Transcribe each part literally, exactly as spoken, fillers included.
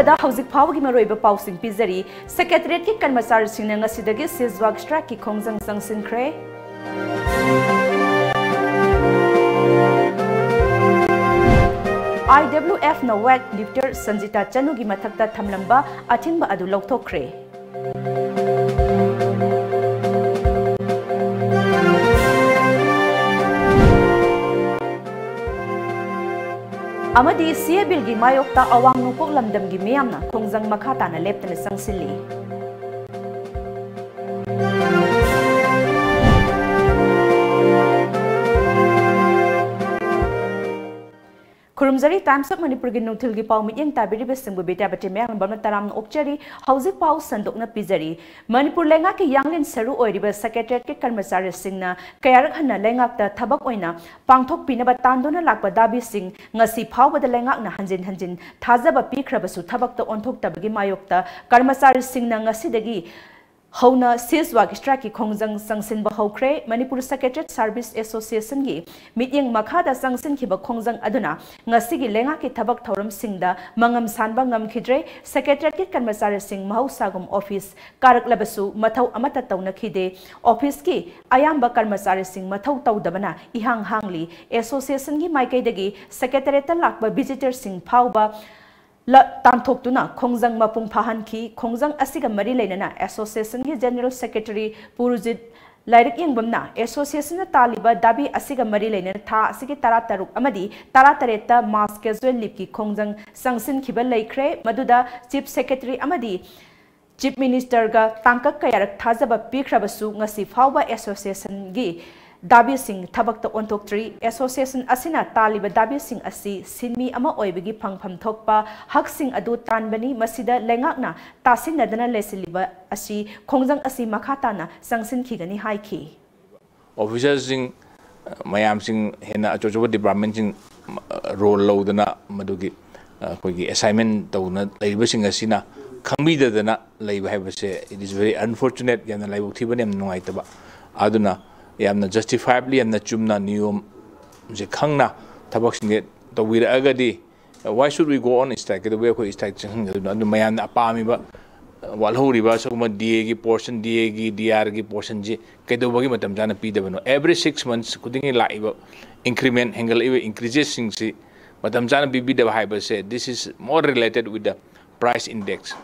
ꯗ ꯍꯧꯖꯤꯛ ꯐꯥꯎꯕꯒꯤ ꯃꯔꯨꯑꯣꯏꯕ ꯄꯥꯎꯁꯤꯡ ꯄꯤꯖꯔꯤ꯫ ꯁꯦꯀ꯭ꯔꯦꯇꯔꯤꯌꯦꯠꯀꯤ ꯀꯔꯃꯆꯥꯔꯤꯁꯤꯡꯅ ꯉꯁꯤꯗꯒꯤ ꯁꯤꯖꯋꯥꯛ ꯁ꯭ꯇ꯭ꯔꯥꯏꯛꯀꯤ ꯈꯣꯡꯖꯪ ꯆꯪꯁꯤꯟꯈ꯭ꯔꯦ꯫ IWFꯅ ꯋꯦꯠ ꯂꯤꯐꯇꯔ ꯁꯟꯖꯤꯇꯥ ꯆꯅꯨꯒꯤ ꯃꯊꯛꯇ ꯊꯝꯂꯝꯕ ꯑꯊꯤꯡꯕ ꯑꯗꯨ ꯂꯧꯊꯣꯛꯈ꯭ꯔꯦ꯫ ꯑꯃꯗꯤ CAA ꯕꯤꯜꯒꯤ ꯃꯥꯌꯣꯛꯇ ꯑꯋꯥꯡ ꯅꯣꯡꯄꯣꯛ ꯂꯝꯗꯝꯒꯤ ꯃꯤꯌꯥꯝꯅ ꯈꯣꯡꯖꯪ ꯃꯈꯥ ꯇꯥꯅ ꯂꯦꯞꯇꯅ ꯆꯪꯁꯤꯜꯂꯤ꯫ ꯈꯨꯔꯨꯝꯖꯔꯤ꯫ Times of Manipurꯒꯤ ꯅꯨꯡꯊꯤꯜꯒꯤ ꯄꯥꯎ ꯃꯤꯠꯌꯦꯡ ꯇꯥꯕꯤꯔꯤꯕꯁꯤꯡꯕꯨ ꯕꯤꯗ꯭ꯌꯥꯄꯇꯤ ꯃꯌꯥꯡꯂꯝꯕꯝꯅ ꯇꯔꯥꯝꯅ ꯑꯣꯛꯆꯔꯤ꯫ ꯍꯧꯖꯤꯛ ꯄꯥꯎ ꯁꯟꯗꯣꯛꯅ ꯄꯤꯖꯔꯤ꯫ ꯃꯅꯤꯄꯨꯔ ꯂꯩꯉꯥꯛꯀꯤ ꯌꯥꯡꯂꯦꯟ ꯁꯔꯨ ꯑꯣꯏꯔꯤꯕ ꯁꯦꯀ꯭ꯔꯦꯇꯔꯤꯌꯦꯠꯀꯤ ꯀꯔꯃꯆꯥꯔꯤꯁꯤꯡꯅ ꯀꯌꯥꯔꯛ ꯍꯟꯅ ꯂꯩꯉꯥꯛꯇ ꯊꯕꯛ ꯑꯣꯏꯅ ꯄꯥꯡꯊꯣꯛꯄꯤꯅꯕ ꯇꯥꯟꯗꯨꯅ ꯂꯥꯛꯄ ꯗꯥꯕꯤꯁꯤꯡ ꯉꯁꯤ ꯐꯥꯎꯕꯗ ꯂꯩꯉꯥꯛꯅ ꯍꯟꯖꯤꯟ ꯍꯟꯖꯤꯟ ꯊꯥꯖꯕ ꯄꯤꯈ꯭ꯔꯕꯁꯨ ꯊꯕꯛꯇ ꯑꯣꯟꯊꯣꯛꯇꯕꯒꯤ ꯃꯥꯌꯣꯛꯇ ꯀꯔꯃꯆꯥꯔꯤꯁꯤꯡꯅ ꯉꯁꯤꯗꯒꯤ ꯍꯧꯅ ꯁꯤꯖꯋꯥꯛ ꯁ꯭ꯇ꯭ꯔꯥꯏꯛꯀꯤ ꯈꯣꯡꯖꯪ ꯆꯪꯁꯤꯟꯕ ꯍꯧꯈ꯭ꯔꯦ꯫ ꯃꯅꯤꯄꯨꯔ ꯁꯦꯀ꯭ꯔꯦꯇꯔꯤꯌꯦꯠ ꯁꯥꯔꯚꯤꯁ ꯑꯦꯁꯣꯁꯤꯌꯦꯁꯟꯒꯤ ꯃꯤꯠꯌꯦꯡ ꯃꯈꯥꯗ ꯆꯪꯁꯤꯟꯈꯤꯕ ꯈꯣꯡꯖꯪ ꯑꯗꯨꯅ ꯉꯁꯤꯒꯤ ꯂꯩꯉꯥꯛꯀꯤ ꯊꯕꯛ ꯊꯧꯔꯝꯁꯤꯡꯗ ꯃꯉꯝ ꯁꯥꯟꯕ ꯉꯝꯈꯤꯗ꯭ꯔꯦ꯫ ꯁꯦꯀ꯭ꯔꯦꯇꯔꯤꯌꯦꯠꯀꯤ ꯀꯔꯃꯆꯥꯔꯤꯁꯤꯡ ꯃꯍꯧꯁꯥꯒꯨꯝ ꯑꯣꯐꯤꯁ ꯀꯥꯔꯛꯂꯕꯁꯨ ꯃꯊꯧ ꯑꯃꯠꯇ ꯇꯧꯅꯈꯤꯗꯦ꯫ ꯑꯣꯐꯤꯁꯀꯤ ꯑꯌꯥꯝꯕ ꯀꯔꯃꯆꯥꯔꯤꯁꯤꯡ ꯃꯊꯧ ꯇꯧꯗꯕꯅ ꯏꯍꯥꯡ ꯍꯥꯡꯂꯤ꯫ ꯑꯦꯁꯣꯁꯤꯌꯦꯁꯟꯒꯤ ꯃꯥꯏꯀꯩꯗꯒꯤ ꯁꯦꯀ꯭ꯔꯦꯇꯔꯤꯌꯦꯠꯇ ꯂꯥꯛꯄ ꯚꯤꯖꯤꯇꯔꯁꯤꯡ ꯐꯥꯎꯕ ꯂ-, ꯇꯥꯟꯊꯣꯛꯇꯨꯅ ꯈꯣꯡꯖꯪ ꯃꯄꯨꯡ ꯐꯥꯍꯟꯈꯤ꯫ ꯈꯣꯡꯖꯪ ꯑꯁꯤꯒ ꯃꯔꯤ ꯂꯩꯅꯅ ꯑꯦꯁꯣꯁꯤꯌꯦꯁꯟꯒꯤ ꯖꯦꯅꯔꯦꯜ ꯁꯦꯀ꯭ꯔꯦꯇꯔꯤ ꯄꯨꯔꯨꯖꯤꯠ ꯂꯥꯏꯔꯤꯛꯌꯦꯡꯕꯝꯅ ꯑꯦꯁꯣꯁꯤꯌꯦꯁꯟꯅ ꯇꯥꯜꯂꯤꯕ ꯗꯥꯕꯤ ꯑꯁꯤꯒ ꯃꯔꯤ ꯂꯩꯅꯅ ꯊꯥ ꯑꯁꯤꯒꯤ ꯇꯔꯥꯇꯔꯨꯛ ꯑꯃꯗꯤ ꯇꯔꯥꯇꯔꯦꯠꯇ ꯃꯥꯁ ꯀꯦꯖꯨꯋꯦꯜ ꯂꯤꯚꯀꯤ ꯈꯣꯡꯖꯪ ꯆꯪꯁꯤꯟꯈꯤꯕ ꯂꯩꯈ꯭ꯔꯦ꯫ ꯃꯗꯨꯗ ꯆꯤꯐ ꯁꯦꯀ꯭ꯔꯦꯇꯔꯤ ꯑꯃꯗꯤ ꯆꯤꯐ ꯃꯤꯅꯤꯁꯇꯔꯒ ꯇꯥꯡꯀꯛ ꯀꯌꯥꯔꯛ ꯊꯥꯖꯕ ꯄꯤꯈ꯭ꯔꯕꯁꯨ ꯉꯁꯤ ꯐꯥꯎꯕ ꯑꯦꯁꯣꯁꯤꯌꯦꯁꯟꯒꯤ ꯗꯥꯕꯤꯁꯤꯡ ꯊꯕꯛꯇ ꯑꯣꯟꯊꯣꯛꯇ꯭ꯔꯤ꯫ ꯑꯦꯁꯣꯁꯤꯌꯦꯁꯟ ꯑꯁꯤꯅ ꯇꯥꯜꯂꯤꯕ ꯗꯥꯕꯤꯁꯤꯡ ꯑꯁꯤ ꯁꯤꯟꯃꯤ ꯑꯃ ꯑꯣꯏꯕꯒꯤ ꯐꯪꯐꯝ ꯊꯣꯛꯄ ꯍꯛꯁꯤꯡ ꯑꯗꯨ ꯇꯥꯟꯕꯅꯤ꯫ ꯃꯁꯤꯗ ꯂꯩꯉꯥꯛꯅ ꯇꯥꯁꯤꯟꯅꯗꯅ ꯂꯩꯁꯤꯜꯂꯤꯕ ꯑꯁꯤ ꯈꯣꯡꯖꯪ ꯑꯁꯤ ꯃꯈꯥ ꯇꯥꯅ ꯆꯪꯁꯤꯟꯈꯤꯒꯅꯤ ꯍꯥꯏꯈꯤ꯫ ꯑꯣꯐꯤꯁꯔꯁꯤꯡ, ꯃꯌꯥꯝꯁꯤꯡ, ꯍꯦꯟꯅ ꯑꯆꯧ ꯑꯆꯧꯕ ꯗꯤꯄꯥꯔꯠꯃꯦꯟꯁꯤꯡ, ꯑ, ꯔꯣꯜ ꯂꯧꯗꯅ ꯃꯗꯨꯒꯤ, ꯑ, ꯑꯩꯈꯣꯏꯒꯤ ꯑꯦꯁꯥꯏꯟꯃꯦꯟ ꯇꯧꯗꯨꯅ ꯂꯩꯔꯤꯕꯁꯤꯡ ꯑꯁꯤꯅ ꯈꯪꯕꯤꯗꯗꯅ ꯂꯩꯕ ꯍꯥꯏꯕꯁꯦ, it is very unfortunate, ꯌꯥꯝꯅ ꯂꯥꯏꯕꯛ ꯊꯤꯕꯅ ꯌꯥꯝꯅ ꯅꯨꯡꯉꯥꯏꯇꯕ꯫ ꯑꯗꯨꯅ ꯌꯥꯝꯅ ꯖꯁꯇꯤꯐꯥꯏꯕꯂꯤ, ꯌꯥꯝꯅ ꯆꯨꯝꯅ ꯅꯤꯌꯣꯝꯁꯦ ꯈꯪꯅ ꯊꯕꯛꯁꯤꯡꯁꯦ ꯇꯧꯕꯤꯔꯛꯑꯒꯗꯤ Why should we go on strike? ꯀꯩꯗꯧꯕꯩ ꯑꯩꯈꯣꯏ strike ꯆꯪꯍꯟꯒꯗꯣꯏꯅꯣ? ꯑꯗꯨ ꯃꯌꯥꯝꯅ ꯑꯄꯥꯝꯃꯤꯕ, ꯋꯥꯠꯍꯧꯔꯤꯕ ꯁꯤꯒꯨꯝꯕ D Aꯒꯤ portion, D Aꯒꯤ, D Rꯒꯤ portionꯁꯤ ꯀꯩꯗꯧꯕꯒꯤ ꯃꯇꯝ ꯆꯥꯅ ꯄꯤꯗꯕꯅꯣ? Every six months ꯈꯨꯗꯤꯡꯒꯤ ꯂꯥꯛꯏꯕ increment, ꯍꯦꯟꯒꯠꯂꯛꯏꯕ increasesꯁꯤꯡꯁꯤ ꯃꯇꯝ ꯆꯥꯅ ꯄꯤꯕꯤꯗꯕ ꯍꯥꯏꯕꯁꯦ, this is more related with the price index.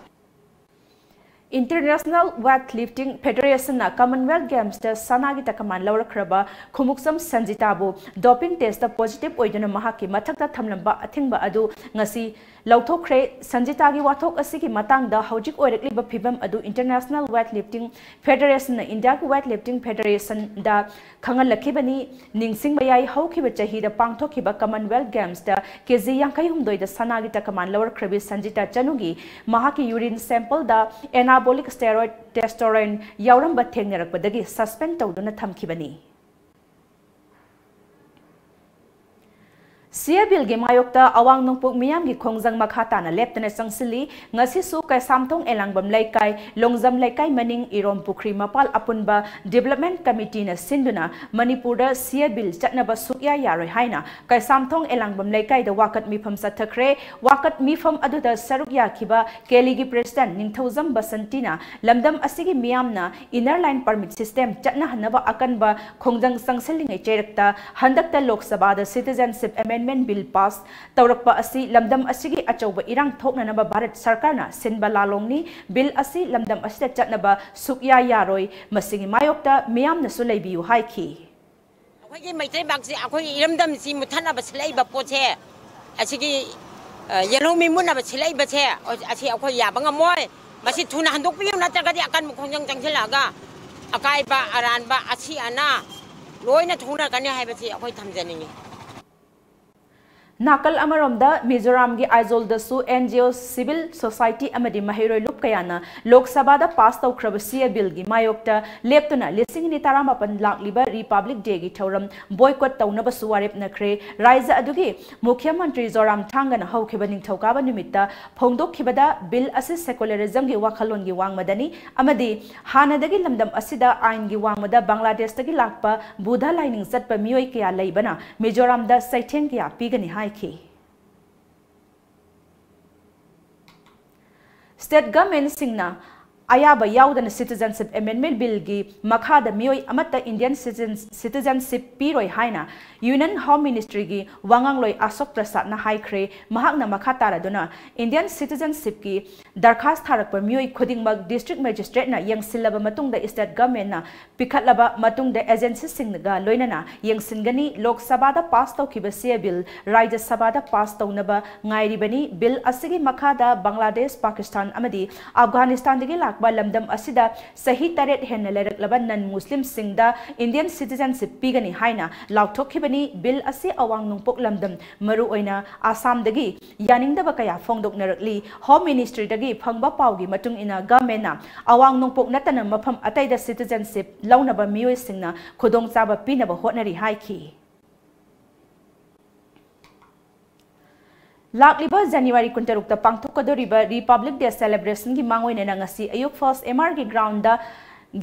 International Weightlifting Federationꯅ Commonwealth Gamesꯇ ꯁꯅꯥꯒꯤ ꯇꯀꯃꯥꯟ ꯂꯧꯔꯛꯈ꯭ꯔꯕ ꯈꯨꯃꯨꯛꯆꯝ ꯁꯟꯖꯤꯇꯥꯕꯨ doping testꯇ positive ꯑꯣꯏꯗꯨꯅ ꯃꯍꯥꯛꯀꯤ ꯃꯊꯛꯇ ꯊꯝꯂꯝꯕ ꯑꯊꯤꯡꯕ ꯑꯗꯨ ꯉꯁꯤ ꯂꯧꯊꯣꯛꯈ꯭ꯔꯦ꯫ ꯁꯟꯖꯤꯇꯥꯒꯤ ꯋꯥꯊꯣꯛ ꯑꯁꯤꯒꯤ ꯃꯇꯥꯡꯗ ꯍꯧꯖꯤꯛ ꯑꯣꯏꯔꯛꯂꯤꯕ ꯐꯤꯚꯝ ꯑꯗꯨ International Weightlifting Federationꯅ Indiaꯒꯤ Weightlifting Federationꯗ ꯈꯪꯍꯜꯂꯛꯈꯤꯕꯅꯤ꯫ ꯅꯤꯡꯁꯤꯡꯕ ꯌꯥꯏ, ꯍꯧꯈꯤꯕ ꯆꯍꯤꯗ ꯄꯥꯡꯊꯣꯛꯈꯤꯕ Commonwealth Gamesꯇ ꯀꯦꯖꯤ ꯌꯥꯡꯈꯩ ꯍꯨꯝꯗꯣꯏꯗ ꯁꯅꯥꯒꯤ ꯇꯀꯃꯥꯟ ꯂꯧꯔꯛꯈ꯭ꯔꯕꯤ ꯁꯟꯖꯤꯇꯥ ꯆꯅꯨꯒꯤ ꯃꯍꯥꯛꯀꯤ urine sampleꯗ anabolic steroid testosterone ꯌꯥꯎꯔꯝꯕ ꯊꯦꯡꯅꯔꯛꯄꯗꯒꯤ suspend ꯇꯧꯗꯨꯅ ꯊꯝꯈꯤꯕꯅꯤ꯫ ꯁꯤꯑꯦ ꯕꯤꯜꯒꯤ ꯃꯥꯌꯣꯛꯇ ꯑꯋꯥꯡ ꯅꯣꯡꯄꯣꯛ ꯃꯤꯌꯥꯝꯒꯤ ꯈꯣꯡꯖꯪ ꯃꯈꯥ ꯇꯥꯅ ꯂꯦꯞꯇꯅ ꯆꯪꯁꯤꯜꯂꯤ꯫ ꯉꯁꯤꯁꯨ ꯀꯩꯁꯥꯝꯊꯣꯡ ꯑꯦꯂꯥꯡꯕꯝ ꯂꯩꯀꯥꯏ, ꯂꯣꯡꯖꯝ ꯂꯩꯀꯥꯏ ꯃꯅꯤꯡ, ꯏꯔꯣꯝ ꯄꯨꯈ꯭ꯔꯤ ꯃꯄꯥꯜ ꯑꯄꯨꯟꯕ development committeeꯅ ꯁꯤꯟꯗꯨꯅ ꯃꯅꯤꯄꯨꯔꯗ ꯁꯤꯑꯦ ꯕꯤꯜ ꯆꯠꯅꯕ ꯁꯨꯛꯌꯥ ꯌꯥꯔꯣꯏ ꯍꯥꯏꯅ ꯀꯩꯁꯥꯝꯊꯣꯡ ꯑꯦꯂꯥꯡꯕꯝ ꯂꯩꯀꯥꯏꯗ ꯋꯥꯀꯠ ꯃꯤꯐꯝ ꯆꯠꯊꯈ꯭ꯔꯦ꯫ ꯋꯥꯀꯠ ꯃꯤꯐꯝ ꯑꯗꯨꯗ ꯁꯔꯨꯛ ꯌꯥꯈꯤꯕ ꯀꯦꯂꯤꯒꯤ president ꯅꯤꯡꯊꯧꯖꯝ ꯕꯁꯟꯇꯤꯅ ꯂꯝꯗꯝ ꯑꯁꯤꯒꯤ ꯃꯤꯌꯥꯝꯅ inner line permit system ꯆꯠꯅꯍꯟꯅꯕ ꯑꯀꯟꯕ ꯈꯣꯡꯖꯪ ꯆꯪꯁꯤꯜꯂꯤꯉꯩ ꯆꯩꯔꯛꯇ ꯍꯟꯗꯛꯇ ꯂꯣꯛ ꯁꯚꯥꯗ Citizenship Amendment Bill pass ꯇꯧꯔꯛꯄ ꯑꯁꯤ ꯂꯝꯗꯝ ꯑꯁꯤꯒꯤ ꯑꯆꯧꯕ ꯏꯔꯥꯡ ꯊꯣꯛꯅꯅꯕ ꯚꯥꯔꯠ ꯁꯔꯀꯥꯔꯅ ꯁꯤꯟꯕ ꯂꯥꯂꯣꯡꯅꯤ꯫ Bill ꯑꯁꯤ ꯂꯝꯗꯝ ꯑꯁꯤꯗ ꯆꯠꯅꯕ ꯁꯨꯛꯌꯥ ꯌꯥꯔꯣꯏ꯫ ꯃꯁꯤꯒꯤ ꯃꯥꯌꯣꯛꯇ ꯃꯤꯌꯥꯝꯅꯁꯨ ꯂꯩꯕꯤꯌꯨ ꯍꯥꯏꯈꯤ꯫ ꯑꯩꯈꯣꯏꯒꯤ ꯃꯩꯇꯩ ꯃꯆꯥꯁꯤ, ꯑꯩꯈꯣꯏꯒꯤ ꯏꯔꯝꯗꯝꯁꯤ ꯃꯨꯠꯊꯠꯅꯕ ꯁꯤꯜꯂꯛꯏꯕ ꯄꯣꯠꯁꯦ, ꯑꯁꯤꯒꯤ, ꯑ, ꯌꯦꯜꯍꯧꯃꯤ ꯃꯨꯠꯅꯕ ꯁꯤꯜꯂꯛꯏꯕꯁꯦ, ꯑꯁꯤ ꯑꯩꯈꯣꯏ ꯌꯥꯕ ꯉꯝꯃꯣꯏ꯫ ꯃꯁꯤ ꯊꯨꯅ ꯍꯟꯗꯣꯛꯄꯤꯌꯨ, ꯅꯠꯇ꯭ꯔꯒꯗꯤ ꯑꯀꯟꯕ ꯈꯣꯡꯖꯪ ꯆꯪꯁꯤꯜꯂꯛꯑꯒ ꯑꯀꯥꯏꯕ ꯑꯔꯥꯟꯕ ꯑꯁꯤ ꯑꯅꯥ ꯂꯣꯏꯅ ꯊꯣꯛꯅꯔꯛꯀꯅꯤ ꯍꯥꯏꯕꯁꯤ ꯑꯩꯈꯣꯏ ꯊꯝꯖꯅꯤꯡꯉꯤ꯫ ꯅꯥꯀꯜ ꯑꯃꯔꯣꯝꯗ, ꯃꯤꯖꯣꯔꯥꯝꯒꯤ ꯑꯥꯏꯖꯣꯜꯗꯁꯨ NGO, civil society ꯑꯃꯗꯤ ꯃꯍꯩꯔꯣꯏ ꯂꯨꯞ ꯀꯌꯥꯅ ꯂꯣꯛ ꯁꯚꯥꯗ ꯄꯥꯁ ꯇꯧꯈ꯭ꯔꯕ ꯁꯤꯑꯦ ꯕꯤꯜꯒꯤ ꯃꯥꯌꯣꯛꯇ ꯂꯦꯞꯇꯨꯅ ꯂꯤꯁꯤꯡ ꯑꯅꯤ ꯇꯔꯥꯃꯥꯄꯟ ꯂꯥꯛꯂꯤꯕ ꯔꯤꯄꯕ꯭ꯂꯤꯛ ꯗꯦꯒꯤ ꯊꯧꯔꯝ ꯕꯣꯏꯀꯣꯠ ꯇꯧꯅꯕꯁꯨ ꯋꯥꯔꯦꯞꯅꯈ꯭ꯔꯦ꯫ ꯔꯥꯏꯖ ꯑꯗꯨꯒꯤ ꯃꯨꯈ꯭ꯌ ꯃꯟꯇ꯭ꯔꯤ ꯖꯣꯔꯥꯝ ꯊꯥꯡꯒꯅ ꯍꯧꯈꯤꯕ ꯅꯤꯡꯊꯧꯀꯥꯕ ꯅꯨꯃꯤꯠꯇ ꯐꯣꯡꯗꯣꯛꯈꯤꯕꯗ, ꯕꯤꯜ ꯑꯁꯤ ꯁꯦꯀꯨꯂꯔꯤꯖꯝꯒꯤ ꯋꯥꯈꯜꯂꯣꯟꯒꯤ ꯋꯥꯡꯃꯗꯅꯤ ꯑꯃꯗꯤ ꯍꯥꯟꯅꯗꯒꯤ ꯂꯝꯗꯝ ꯑꯁꯤꯗ ꯑꯥꯏꯟꯒꯤ ꯋꯥꯡꯃꯗ ꯕꯪꯒ꯭ꯂꯥꯗꯦꯁꯇꯒꯤ ꯂꯥꯛꯄ ꯕꯨꯙ ꯂꯥꯏꯅꯤꯡ ꯆꯠꯄ ꯃꯤꯑꯣꯏ ꯀꯌꯥ ꯂꯩꯕꯅ ꯃꯤꯖꯣꯔꯥꯝꯗ ꯆꯩꯊꯦꯡ ꯀꯌꯥ ꯄꯤꯒꯅꯤ ꯍꯥꯏꯈꯤ꯫ State governmentꯁꯤꯡꯅ ꯑꯌꯥꯕ ꯌꯥꯎꯗꯅ Citizenship Amendment Billꯒꯤ ꯃꯈꯥꯗ ꯃꯤꯑꯣꯏ ꯑꯃꯠꯇ Indian citizen- citizenship ꯄꯤꯔꯣꯏ ꯍꯥꯏꯅ Union Home Ministryꯒꯤ ꯋꯥꯉꯥꯡꯂꯣꯏ ꯑꯁꯣꯛ ꯄ꯭ꯔꯁꯥꯗꯅ ꯍꯥꯏꯈ꯭ꯔꯦ꯫ ꯃꯍꯥꯛꯅ ꯃꯈꯥ ꯇꯥꯔꯗꯨꯅ Indian citizenshipꯀꯤ ꯗꯔꯈꯥꯁ ꯊꯥꯔꯛꯄ ꯃꯤꯑꯣꯏ ꯈꯨꯗꯤꯡꯃꯛ district magistrateꯅ ꯌꯦꯡꯁꯤꯜꯂꯕ ꯃꯇꯨꯡꯗ state governmentꯅ ꯄꯤꯈꯠꯂꯕ ꯃꯇꯨꯡꯗ agencyꯁꯤꯡꯒ ꯂꯣꯏꯅꯅ ꯌꯦꯡꯁꯤꯟꯒꯅꯤ꯫ ꯂꯣꯛ ꯁꯚꯥꯗ ꯄꯥꯁ ꯇꯧꯈꯤꯕ ꯁꯤ ꯑꯦ ꯕꯤꯜ ꯔꯥꯖ꯭ꯌ ꯁꯚꯥꯗ ꯄꯥꯁ ꯇꯧꯅꯕ ꯉꯥꯏꯔꯤꯕꯅꯤ꯫ ꯕꯤꯜ ꯑꯁꯤꯒꯤ ꯃꯈꯥꯗ ꯕꯪꯒ꯭ꯂꯥꯗꯦꯁ, ꯄꯥꯀꯤꯁꯇꯥꯟ ꯑꯃꯗꯤ ꯑꯐꯒꯥꯅꯤꯁꯇꯥꯟꯗꯒꯤ ꯂꯥꯛꯄ ꯂꯝꯗꯝ ꯑꯁꯤꯗ ꯆꯍꯤ ꯇꯔꯦꯠ ꯍꯦꯟꯅ ꯂꯩꯔꯛꯂꯕ non Muslimꯁꯤꯡꯗ Indian citizenship ꯄꯤꯒꯅꯤ ꯍꯥꯏꯅ ꯂꯥꯎꯊꯣꯛꯈꯤꯕꯅꯤ꯫ ꯕꯤꯜ ꯑꯁꯤ ꯑꯋꯥꯡ ꯅꯣꯡꯄꯣꯛ ꯂꯝꯗꯝ, ꯃꯔꯨꯑꯣꯏꯅ ꯑꯁꯥꯝꯗꯒꯤ ꯌꯥꯅꯤꯡꯗꯕ ꯀꯌꯥ ꯐꯣꯡꯗꯣꯛꯅꯔꯛꯂꯤ꯫ Home Ministryꯗꯒꯤ ꯐꯪꯕ ꯄꯥꯎꯒꯤ ꯃꯇꯨꯡ ꯏꯟꯅ governmentꯅ ꯑꯋꯥꯡ ꯅꯣꯡꯄꯣꯛ ꯅꯠꯇꯅ ꯃꯐꯝ ꯑꯇꯩꯗ citizenship ꯂꯧꯅꯕ ꯃꯤꯑꯣꯏꯁꯤꯡꯅ ꯈꯨꯗꯣꯡꯆꯥꯕ ꯄꯤꯅꯕ ꯍꯣꯠꯅꯔꯤ ꯍꯥꯏꯈꯤ꯫ ꯂꯥꯛꯂꯤꯕ January ꯀꯨꯟꯇꯔꯨꯛꯇ ꯄꯥꯡꯊꯣꯛꯀꯗꯧꯔꯤꯕ Republic Day celebrationꯒꯤ ꯃꯥꯡꯑꯣꯏꯅꯅ ꯉꯁꯤ ꯑꯌꯨꯛ First M R ꯒꯤ groundꯗ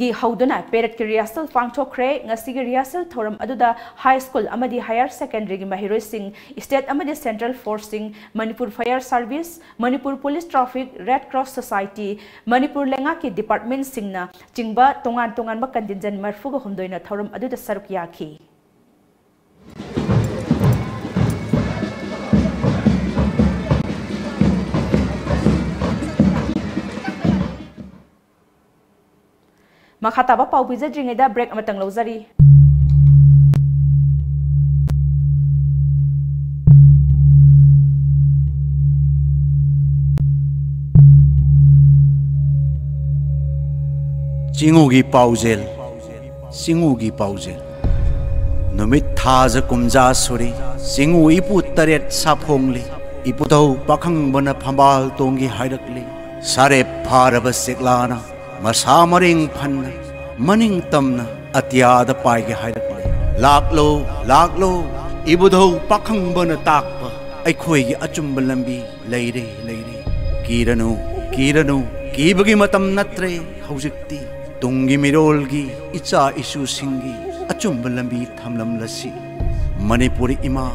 ꯒꯤ ꯍꯧꯗꯨꯅ paradꯀꯤ rehearsal ꯄꯥꯡꯊꯣꯛꯈ꯭ꯔꯦ꯫ ꯉꯁꯤꯒꯤ rehearsal ꯊꯧꯔꯝ ꯑꯗꯨꯗ high school ꯑꯃꯗꯤ higher secondaryꯒꯤ ꯃꯍꯩꯔꯣꯏꯁꯤꯡ, state ꯑꯃꯗꯤ central forceꯁꯤꯡ, Manipur Fire Service, Manipur Police Traffic, Red Cross Society, Manipur ꯂꯩꯉꯥꯛꯀꯤ departmentꯁꯤꯡꯅ ꯆꯤꯡꯕ ꯇꯣꯉꯥꯟ ꯇꯣꯉꯥꯟꯕ contingent ꯃꯔꯤꯐꯨꯒ ꯍꯨꯝꯗꯣꯏꯅ ꯊꯧꯔꯝ ꯑꯗꯨꯗ ꯁꯔꯨꯛ ꯌꯥꯈꯤ꯫ ꯃꯈꯥ ꯇꯥꯕ ꯄꯥꯎ ꯄꯤꯖꯗ꯭ꯔꯤꯉꯩꯗ break ꯑꯃꯇꯪ ꯂꯧꯖꯔꯤ꯫ ꯆꯤꯡꯉꯨꯒꯤ ꯄꯥꯎꯖꯦꯜ, ꯆꯤꯡꯉꯨꯒꯤ ꯄꯥꯎꯖꯦꯜ꯫ ꯅꯨꯃꯤꯠ ꯊꯥꯖ ꯀꯨꯝꯖꯥ ꯁꯨꯔꯤ, ꯆꯤꯡꯉꯨ ꯏꯄꯨ ꯇꯔꯦꯠ ꯁꯥꯐꯣꯡꯂꯤ꯫ ꯏꯄꯨꯙꯧ ꯄꯥꯈꯪꯕꯅ ꯐꯝꯕꯥꯜ ꯇꯣꯡꯒꯤ ꯍꯥꯏꯔꯛꯂꯤ꯫ ꯁꯥꯔꯦꯞ ꯐꯥꯔꯕ ꯆꯦꯛꯂꯥꯅ ꯃꯁꯥ ꯃꯔꯦꯡ ꯐꯟꯅ ꯃꯅꯤꯡ ꯇꯝꯅ ꯑꯇꯤꯌꯥꯗ ꯄꯥꯏꯒꯦ ꯍꯥꯏꯔꯛꯂꯤ꯫ ꯂꯥꯛꯂꯣ, ꯂꯥꯛꯂꯣ, ꯏꯕꯨꯙꯧ ꯄꯥꯈꯪꯕꯅ ꯇꯥꯛꯄ ꯑꯩꯈꯣꯏꯒꯤ ꯑꯆꯨꯝꯕ ꯂꯝꯕꯤ ꯂꯩꯔꯦ, ꯂꯩꯔꯦ꯫ ꯀꯤꯔꯅꯨ, ꯀꯤꯔꯅꯨ, ꯀꯤꯕꯒꯤ ꯃꯇꯝ ꯅꯠꯇ꯭ꯔꯦ ꯍꯧꯖꯤꯛꯇꯤ꯫ ꯇꯨꯡꯒꯤ ꯃꯤꯔꯣꯜꯒꯤ ꯏꯆꯥ ꯏꯁꯨꯁꯤꯡꯒꯤ ꯑꯆꯨꯝꯕ ꯂꯝꯕꯤ ꯊꯝꯂꯝꯂꯁꯤ꯫ ꯃꯅꯤꯄꯨꯔ ꯏꯃꯥ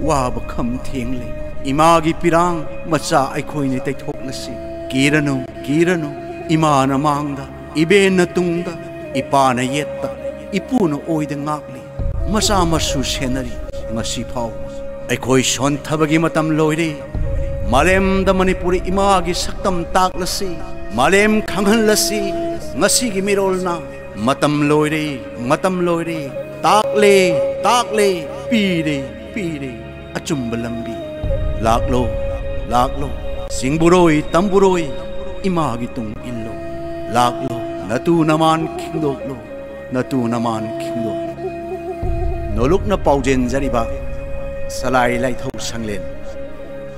ꯋꯥꯕ ꯈꯝ ꯊꯦꯡꯂꯦ꯫ ꯏꯃꯥꯒꯤ ꯄꯤꯔꯥꯡ ꯃꯆꯥ ꯑꯩꯈꯣꯏꯅ ꯇꯩꯊꯣꯛꯂꯁꯤ꯫ ꯀꯤꯔꯅꯨ, ꯀꯤꯔꯅꯨ, ꯏꯃꯥꯅ ꯃꯥꯡꯗ, ꯏꯕꯦꯟꯅ ꯇꯨꯡꯗ, ꯏꯄꯥꯅ ꯌꯦꯠꯇ, ꯏꯄꯨꯅ ꯑꯣꯏꯗ ꯉꯥꯛꯂꯤ꯫ ꯃꯆꯥ ꯃꯁꯨ ꯁꯦꯟꯅꯔꯤ ꯉꯁꯤ ꯐꯥꯎ꯫ ꯑꯩꯈꯣꯏ ꯁꯣꯟꯊꯕꯒꯤ ꯃꯇꯝ ꯂꯣꯏꯔꯦ꯫ ꯃꯥꯂꯦꯝꯗ ꯃꯅꯤꯄꯨꯔꯤ ꯏꯃꯥꯒꯤ ꯁꯛꯇꯝ ꯇꯥꯛꯂꯁꯤ, ꯃꯥꯂꯦꯝ ꯈꯪꯍꯜꯂꯁꯤ꯫ ꯉꯁꯤꯒꯤ ꯃꯤꯔꯣꯜꯅ ꯃꯇꯝ ꯂꯣꯏꯔꯦ, ꯃꯇꯝ ꯂꯣꯏꯔꯦ꯫ ꯇꯥꯛꯂꯦ, ꯇꯥꯛꯂꯦ, ꯄꯤꯔꯦ, ꯄꯤꯔꯦ ꯑꯆꯨꯝꯕ ꯂꯝꯕꯤ꯫ ꯂꯥꯛꯂꯣ, ꯂꯥꯛꯂꯣ, ꯆꯤꯡꯕꯨꯔꯣꯏ, ꯇꯝꯕꯨꯔꯣꯏ, ꯏꯃꯥꯒꯤ ꯇꯨꯡ ꯏꯜꯂꯣ꯫ ꯂꯥꯛꯂꯣ, ꯅꯇꯨ ꯅꯃꯥꯟ ꯈꯤꯡꯗꯣꯛꯂꯣ, ꯅꯇꯨ ꯅꯃꯥꯟ ꯈꯤꯡꯗꯣꯛꯂꯣ꯫ ꯅꯣꯂꯨꯛꯅ ꯄꯥꯎꯖꯦꯟꯖꯔꯤꯕ ꯁꯂꯥꯏ ꯂꯥꯏꯊꯧ ꯁꯪꯂꯦꯟ,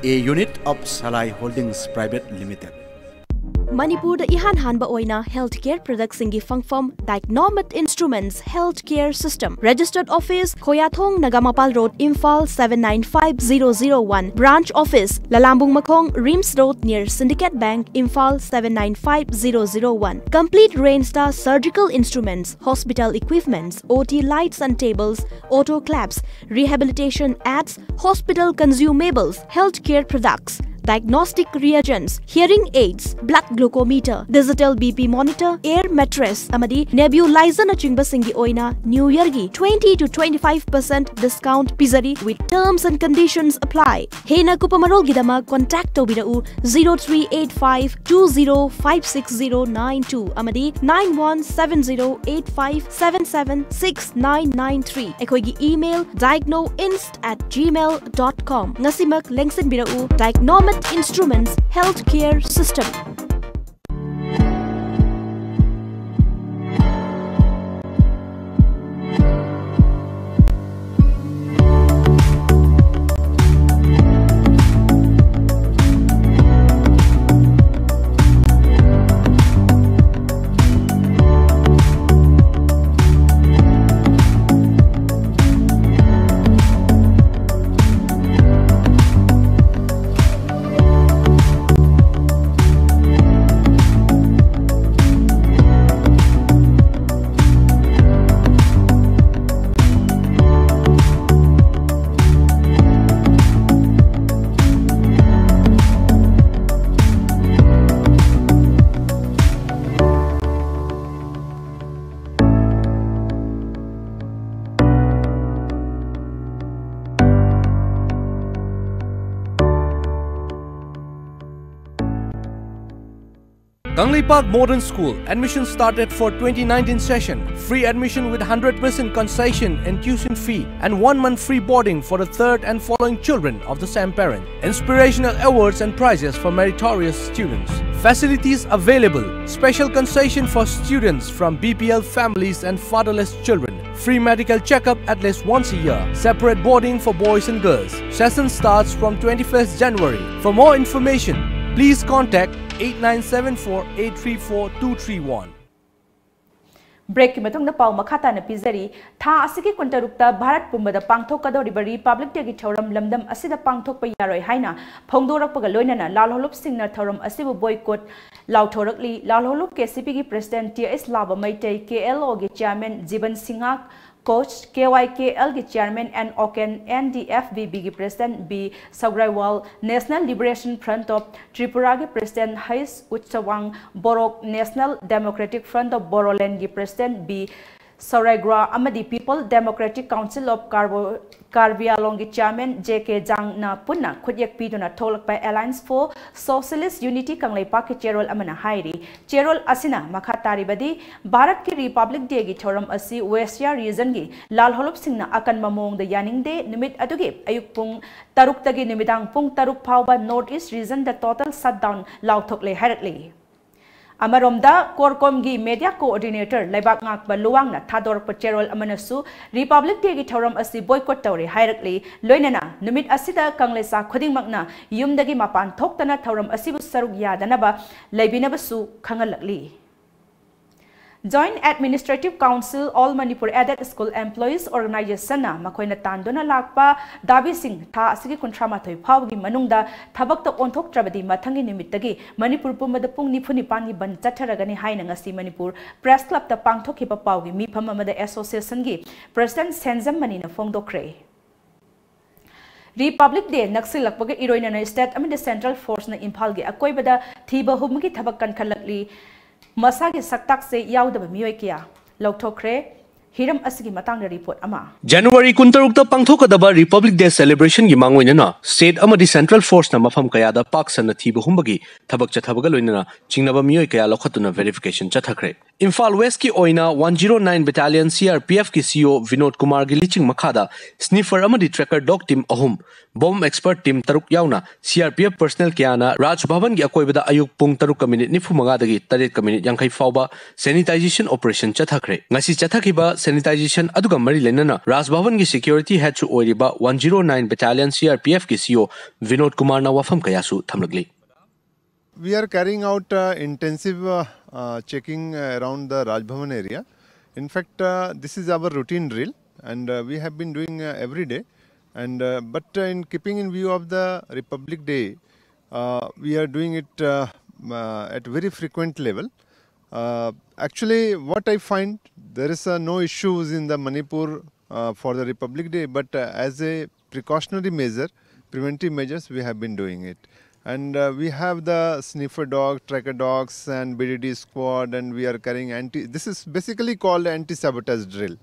a unit of Salai Holdings Private Limited꯫ ꯃꯅꯤꯄꯨꯔꯗ ꯏꯍꯥꯟ ꯍꯥꯟꯕ ꯑꯣꯏꯅ health care productꯁꯤꯡꯒꯤ ꯐꯪꯐꯝ Dicnomate Instruments Health Care System, Registered Office, ꯈꯣꯌꯥꯊꯣꯡ, Nagamapal Road, Imphal seven nine five zero zero one, Branch Office, ꯂꯂꯥꯝꯕꯨꯡ ꯃꯈꯣꯡ, RIMS Road, near Syndicate Bank, Imphal seven nine five zero zero one. Complete range ꯇ surgical instruments, hospital equipments, O T lights and tables, autoclaves, rehabilitation aids, hospital consumables, healthcare products, diagnostic reagents, hearing aids, blood glucometer, digital B P monitor, air mattress ꯑꯃꯗꯤ nebulizerꯅꯆꯤꯡꯕꯁꯤꯡꯒꯤ ꯑꯣꯏꯅ New Yearꯒꯤ twenty to twenty five percent discount ꯄꯤꯖꯔꯤ, with terms and conditions apply. ꯍꯦꯟꯅ ꯀꯨꯞꯄ ꯃꯔꯣꯜꯒꯤꯗꯃꯛ contact ꯇꯧꯕꯤꯔꯛꯎ zero three eight five two zero five six zero nine two ꯑꯃꯗꯤ nine one seven zero eight five seven seven six nine nine three꯫ ꯑꯩꯈꯣꯏꯒꯤ email dicnoinst at gmail dot com꯫ ꯉꯁꯤꯃꯛ ꯂꯦꯡꯁꯤꯟꯕꯤꯔꯛꯎ Dicnomate Instruments Healthcare System꯫ Kangleipak Modern School. Admission started for twenty nineteen session. Free admission with hundred percent concession in tuition fee and one month free boarding for the third and following children of the same parent. Inspirational awards and prizes for meritorious students. Facilities available. Special concession for students from B P L families and fatherless children. Free medical checkup at least once a year. Separate boarding for boys and girls. Session starts from twenty-first January. For more information, please contact eight nine seven four eight three four two three one. Breakꯀꯤ ꯃꯇꯨꯡꯗ ꯄꯥꯎ ꯃꯈꯥ ꯇꯥꯅ ꯄꯤꯖꯔꯤ꯫ ꯊꯥ ꯑꯁꯤꯒꯤ ꯀꯨꯟꯇꯔꯨꯛꯇ ꯚꯥꯔꯠ ꯄꯨꯝꯕꯗ ꯄꯥꯡꯊꯣꯛꯀꯗꯧꯔꯤꯕ Republic Dayꯒꯤ ꯊꯧꯔꯝ ꯂꯝꯗꯝ ꯑꯁꯤꯗ ꯄꯥꯡꯊꯣꯛꯄ ꯌꯥꯔꯣꯏ ꯍꯥꯏꯅ ꯐꯣꯡꯗꯣꯔꯛꯄꯒ ꯂꯣꯏꯅꯅ ꯂꯥꯜꯍꯧꯂꯨꯞꯁꯤꯡꯅ ꯊꯧꯔꯝ ꯑꯁꯤꯕꯨ boycott ꯂꯥꯎꯊꯣꯔꯛꯂꯤ꯫ ꯂꯥꯜꯍꯧꯂꯨꯞ KCPꯒꯤ President T S ꯂꯥꯕꯃꯩꯇꯩ, KLOꯒꯤ Chairman Jiban Singh cost, KYKLꯒꯤ Chairman N Oken, NDFVBꯒꯤ President B ꯁꯧꯒ꯭ꯔꯥꯏꯋꯥꯜ, National Liberation Front of Tripuraꯒꯤ President H ꯎꯠꯁꯋꯥꯡ ꯕꯣꯔꯣꯛ, National Democratic Front of Bodolandꯒꯤ President B ꯁꯧꯔꯥꯏꯒ꯭ꯔꯥ ꯑꯃꯗꯤ People Democratic Council of Karbo-, Karbi Anglongꯒꯤ Chairman J K ꯖꯥꯡꯅ ꯄꯨꯟꯅ ꯈꯨꯠꯌꯦꯛ ꯄꯤꯗꯨꯅ ꯊꯣꯛꯂꯛꯄ Alliance for Socialist Unity ꯀꯪꯂꯩꯄꯥꯛꯀꯤ ꯆꯦꯔꯣꯜ ꯑꯃꯅ ꯍꯥꯏꯔꯤ꯫ ꯆꯦꯔꯣꯜ ꯑꯁꯤꯅ ꯃꯈꯥ ꯇꯥꯔꯤꯕꯗꯤ, ꯚꯥꯔꯠꯀꯤ Republic Dayꯒꯤ ꯊꯧꯔꯝ ꯑꯁꯤ West Asia Regionꯒꯤ ꯂꯥꯜꯍꯧꯂꯨꯞꯁꯤꯡꯅ ꯑꯀꯟꯕ ꯃꯑꯣꯡꯗ ꯌꯥꯅꯤꯡꯗꯦ꯫ ꯅꯨꯃꯤꯠ ꯑꯗꯨꯒꯤ ꯑꯌꯨꯛ ꯄꯨꯡ ꯇꯔꯨꯛꯇꯒꯤ ꯅꯨꯃꯤꯗꯥꯡ ꯄꯨꯡ ꯇꯔꯨꯛ ꯐꯥꯎꯕ North East Regionꯗ total shutdown ꯂꯥꯎꯊꯣꯛꯂꯦ ꯍꯥꯏꯔꯛꯂꯤ꯫ ꯑꯃꯔꯣꯝꯗ, CORCOMꯒꯤ Media Coordinator ꯂꯩꯕꯥꯛ ꯉꯥꯛꯄ ꯂꯨꯋꯥꯡꯅ ꯊꯥꯗꯣꯔꯛꯄ ꯆꯦꯔꯣꯜ ꯑꯃꯅꯁꯨ Republic Dayꯒꯤ ꯊꯧꯔꯝ ꯑꯁꯤ boycott ꯇꯧꯔꯦ ꯍꯥꯏꯔꯛꯂꯤ꯫ ꯂꯣꯏꯅꯅ ꯅꯨꯃꯤꯠ ꯑꯁꯤꯗ ꯀꯪꯂꯩꯁꯥ ꯈꯨꯗꯤꯡꯃꯛꯅ ꯌꯨꯝꯗꯒꯤ ꯃꯄꯥꯟ ꯊꯣꯛꯇꯅ ꯊꯧꯔꯝ ꯑꯁꯤꯕꯨ ꯁꯔꯨꯛ ꯌꯥꯗꯅꯕ ꯂꯩꯕꯤꯅꯕꯁꯨ ꯈꯪꯍꯜꯂꯛꯂꯤ꯫ Joint Administrative Council All Manipur Aided School Employees Organizationꯅ ꯃꯈꯣꯏꯅ ꯇꯥꯟꯗꯨꯅ ꯂꯥꯛꯄ ꯗꯥꯕꯤꯁꯤꯡ ꯊꯥ ꯑꯁꯤꯒꯤ ꯀꯨꯟꯊ꯭ꯔꯥ ꯃꯥꯊꯣꯏ ꯐꯥꯎꯕꯒꯤ ꯃꯅꯨꯡꯗ ꯊꯕꯛꯇ ꯑꯣꯟꯊꯣꯛꯇ꯭ꯔꯕꯗꯤ ꯃꯊꯪꯒꯤ ꯅꯨꯃꯤꯠꯇꯒꯤ ꯃꯅꯤꯄꯨꯔ ꯄꯨꯝꯕꯗ ꯄꯨꯡ ꯅꯤꯐꯨ ꯅꯤꯄꯥꯟꯒꯤ ꯕꯟ ꯆꯠꯊꯔꯒꯅꯤ ꯍꯥꯏꯅ ꯉꯁꯤ ꯃꯅꯤꯄꯨꯔ Press Clubꯇ ꯄꯥꯡꯊꯣꯛꯈꯤꯕ ꯄꯥꯎꯒꯤ ꯃꯤꯐꯝ ꯑꯃꯗ Associationꯒꯤ President ꯁꯦꯟꯖꯝ ꯃꯅꯤꯅ ꯐꯣꯡꯗꯣꯛꯈ꯭ꯔꯦ꯫ Republic Day ꯅꯛꯁꯤꯜꯂꯛꯄꯒ ꯏꯔꯣꯏꯅꯅ state ꯑꯃꯗꯤ central forceꯅ ꯏꯝꯐꯥꯜꯒꯤ ꯑꯀꯣꯏꯕꯗ ꯊꯤꯕ ꯍꯨꯝꯕꯒꯤ ꯊꯕꯛ ꯀꯟꯈꯠꯂꯛꯂꯤ꯫ ꯃꯁꯥꯒꯤ ꯁꯛꯇꯥꯛꯁꯦ ꯌꯥꯎꯗꯕ ꯃꯤꯑꯣꯏ ꯀꯌꯥ ꯂꯧꯊꯣꯛꯈ꯭ꯔꯦ꯫ ꯍꯤꯔꯝ ꯑꯁꯤꯒꯤ ꯃꯇꯥꯡꯗ ꯔꯤꯄꯣꯔꯠ ꯑꯃ꯫ ꯖꯅꯋꯥꯔꯤ ꯀꯨꯟꯇꯔꯨꯛꯇ ꯄꯥꯡꯊꯣꯛꯀꯗꯕ Republic Day celebration ꯒꯤ ꯃꯥꯡꯑꯣꯏꯅꯅ state ꯑꯃꯗꯤ central force ꯅ ꯃꯐꯝ ꯀꯌꯥꯗ ꯄꯥꯛ ꯁꯟꯅ ꯊꯤꯕ ꯍꯨꯝꯕꯒꯤ ꯊꯕꯛ ꯆꯠꯊꯕꯒ ꯂꯣꯏꯅꯅ ꯆꯤꯡꯅꯕ ꯃꯤꯑꯣꯏ ꯀꯌꯥ ꯂꯧꯈꯠꯇꯨꯅ verification ꯆꯠꯊꯈ꯭ꯔꯦ꯫ ꯏꯝꯐꯥꯜ West ꯀꯤ ꯑꯣꯏꯅ one zero nine Battalion C R P F ꯀꯤ C O ꯕꯤꯅꯣꯗ ꯀꯨꯃꯥꯔꯒꯤ ꯂꯤꯆꯤꯡ ꯃꯈꯥꯗ sniffer ꯑꯃꯗꯤ tracker dog team ꯑꯍꯨꯝ, bomb expert team ꯇꯔꯨꯛ ꯌꯥꯎꯅ C R P F personnel ꯀꯌꯥꯅ ꯔꯥꯖ ꯚꯕꯟꯒꯤ ꯑꯀꯣꯏꯕꯗ ꯑꯌꯨꯛ ꯄꯨꯡ ꯇꯔꯨꯛꯀ ꯃꯤꯅꯤꯠ ꯅꯤꯐꯨ ꯃꯉꯥꯗꯒꯤ ꯇꯔꯦꯠꯀ ꯃꯤꯅꯤꯠ ꯌꯥꯡꯈꯩ ꯐꯥꯎꯕ sanitization operation ꯆꯠꯊꯈ꯭ꯔꯦ꯫ ꯉꯁꯤ ꯆꯠꯊꯈꯤꯕ sanitization ꯑꯗꯨꯒ ꯃꯔꯤ ꯂꯩꯅꯅ ꯔꯥꯖ ꯚꯕꯟꯒꯤ security head ꯁꯨ ꯑꯣꯏꯔꯤꯕ one zero nine Battalion C R P F ꯀꯤ C O ꯕꯤꯅꯣꯗ ꯀꯨꯃꯥꯔꯅ ꯋꯥꯐꯝ ꯀꯌꯥꯁꯨ ꯊꯝꯂꯛꯂꯤ꯫ We are carrying out uh, intensive uh, uh, checking uh, around the Raj Bhavan area. In fact, uh, this is our routine drill, and uh, we have been doing uh, every day. And uh, but uh, in keeping in view of the Republic Day, uh, we are doing it uh, uh, at very frequent level. Uh, actually, what I find, there is uh, no issues in the Manipur uh, for the Republic Day, but uh, as a precautionary measure, preventive measures, we have been doing it. And uh, we have the sniffer dog, tracker dogs, and B D D squad, and we are carrying anti. This is basically called anti-sabotage drill,